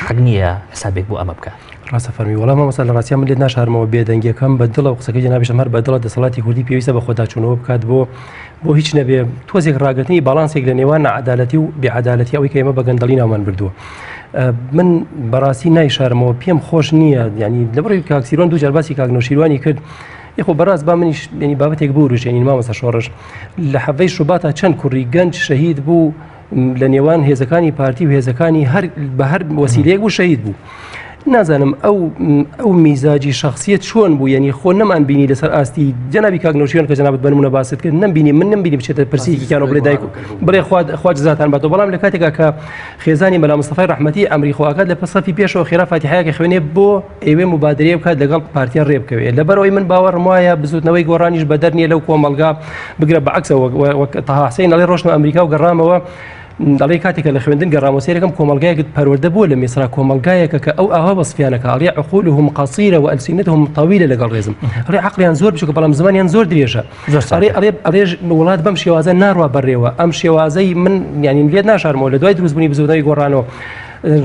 حەق نییە حسابێک بۆ ئەمە بکە ڕاستە فەرمی وەڵام مامۆستا لە ڕاستیا من لێت ناشارمەوە بێدەنگیەکەم بە دڵە و قسەکەی جەنابیشم هەر بە دڵە دەسەڵاتی کوردی پێویستە بە خۆداچوونەوە بکات بۆ بۆ هیچ نەبێ تۆزێک ڕاگرتنی باڵانسێک لە نێوان نەعەدالەتی و بێعەدالەتی ئەوەی کە ئێمە بە گەندەڵی ناومان بردووە من بەڕاستی نایشارمەوە پێم خۆش نییە ینی لەبڕی کاک سیروان دوو جار باسی کاک نەوشیروانی کرد یخۆ بەڕاست با منیش ینی بابەتێک بوروژێنین مامۆستا شۆڕش لە حەڤەی شوباتا چەند کوڕی گەنج شەهید بوو لە نێوان هێزەکانی پارتی و هێزەکانی هەر بە هەر وەسیلەیەک بوو شەهید بوو. نازانم ئەو ئەو میزاجی شخصیت چۆن بوو یعنی خۆ نەمان بینی لەسەر ئاستی جەنابی کاک نەوشیروان کە جەنابت بەنمونە باست کرد نەمبینی من نەمبینی بچێتە پرسیەکی کیانەوە بڵێ دایک بڵێ خوا جزاتان باتەوە بەڵام لە کاتێکا کە خێزانی مەلا مستەفای ڕەحمەتی ئەمری خواکات لە پەسەفی پێشەوە خێرا فاتیحەیەکە خوێنێ بۆ ئێوێ مبادرەیە بکات لەگەڵ پارتیا ڕێ بکەوێت لەبەرەوەی من باوەڕم وایە بزوتنەوەی گۆڕانیش بەدەر نییە لەو کۆمەڵگا بگرە بەعکسەوە وەک تەها حسین ئەڵێ ڕۆشتمە ئەمریکا و گەڕامەوە دەڵێ کاتێکە لە خوێندن گەڕامەوە سەیرەکەم کۆمەڵگایەکت پەروەردە بووە لە میسرا کۆمەڵگایەکە کە ئەو ئاوا وەسفیانەکە ئەڵێ عقولهم قصيرة وألسنتهم طويلة لەگەڵ ڕێزم ئەڵێ عقلیان زۆر بچووکە بەڵام زمانیان زۆر درێژە ئەڵێ ئەڵێ ئەڵێ وڵات بەم شێوازە ناڕوا بەڕێوە ئەم شێوازەی من یعنی لێت ناشارمەوە لە دوای دروستبوونی بزوتنەوەی گۆڕانەوە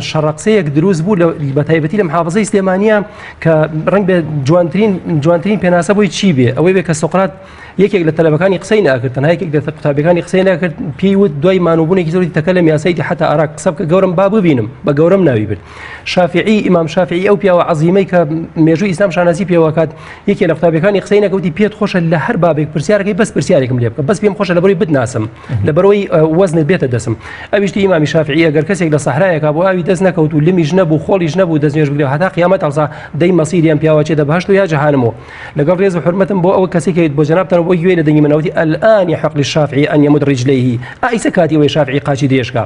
شەڕەقسەیەک دروست بوو بە تایبەتی لە محافظەی سلێمانیە کە ڕنگ بێ جوانترین جوانترین پێناسە بۆی چی بێ ئەوەی بێ کە سۆقرات یەکێک لە تەلەبەکانی قسەی ناکرد تەنها یەکێک لە قوتابیەکانی قسەی ناکرد پێی وت دوای مانوبوونێکی زۆری تەکەلم یا سەیدی حتا ئاراک قسە بکە گەورم با ببینم بە گەورەم ناوی برد شافعی ئیمام شافعی ئەو پیاوە عەزیمەی کە مێژووی ئیسلام شانازی پێوەکات یەکێ لە قوتابیەکانی قسەی نەکەوتی پێت خۆشە لە هەر بابێک پرسیارەکەی بەس پرسیارێکم لێ بکە بەس پێم خۆشە لەبەرەوەی بتناسم لەبەرەوەی وەزنت بێتە دەسم ئەویشتی ئیمامی شافعی ئەگەر کەسێک لە سەحرایەکا بۆ ئاوی دەست نەکەوت و لمیش نەبوو خۆڵیش نەبوو دەست نوێژ بگرێ هەتا قیامەت هەڵسا دەی مەسیری ئەم پیاوە چێتە بەهەشت و یا جەهانمەوە لەگەڵ ڕێز و حورمەتم بۆ ئەوە کەسێک هەیە بۆ جەنابتان بۆ گوێ لە دەنگی منەوەتی الآن يحق للشافعي أن يمد رجليه ئایسە کاتی ئەوەی شافعی قاچی درێژکا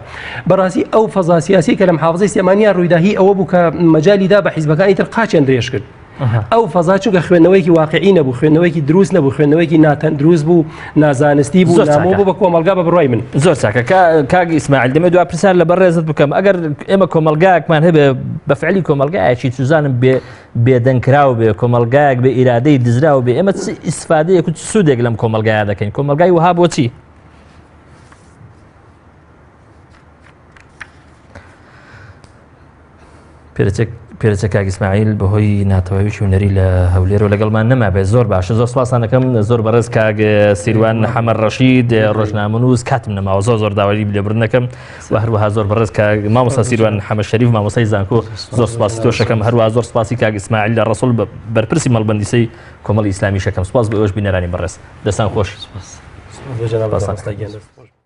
بەڕاستی ئەو فەزا سیاسی کە لە محافظەی سلێمانیا ڕوویدا هی ئەوە بوو کە مەجالی دا بە حیزبەکانی تر قاچیان درێژ کرد ئەو فەزا چونکە خوێندنەوەیەکی واقعی نەبوو خوێندنەوەیەکی دروست نەبوو خوێندنەوەیەکی ناتەندروست بوو نازانستی بوو نامۆ بوو بە کۆمەڵگا بە بڕای من زۆر چاکە کاک ئیسماعیل دەمێ دوا پرسیار لە بەڕێزت بکەم ئەگەر ئێمە کۆمەڵگایەکمان هەبێ بە فعلی کۆمەڵگایەکی چوزانم بێ بێدەنگکراو بێ کۆمەڵگایەک بێ ئیرادەی دزراو بێ ئێمە چ ئیسفادەیەک و چ سوودێک لەم کۆمەڵگایە دەکەین کۆمەڵگای وەها بۆچی پێرچە کاک ئیسماعیل بەهۆی ناتەواویی هونەری لە هەولێر و لەگەڵمان نەمابێت زۆر باشە زۆر سپاسانەکەم زۆر بەڕێز کاک سیروان حەمە ڕەشید ڕۆژنامەنووس کاتم نەماوە زۆر زۆر داوای لێبوردنەکەم و هەروەها زۆر بەڕێز کاک مامۆستا سیروان حەمە شەریف مامۆستای زانکۆ زۆر سپاسی تۆشەکەم هەروەها زۆر سپاسی کاک ئیسماعیل لە ڕەسوڵ بەرپرسی مەڵبەندیسەی کۆمەڵی ئیسلامی شەکەم سپاس بۆ ئێوەش بینەرانی بەڕێز دەستان خۆش. سپاس بۆ جەنابت مامۆستا گیان دەست خۆش.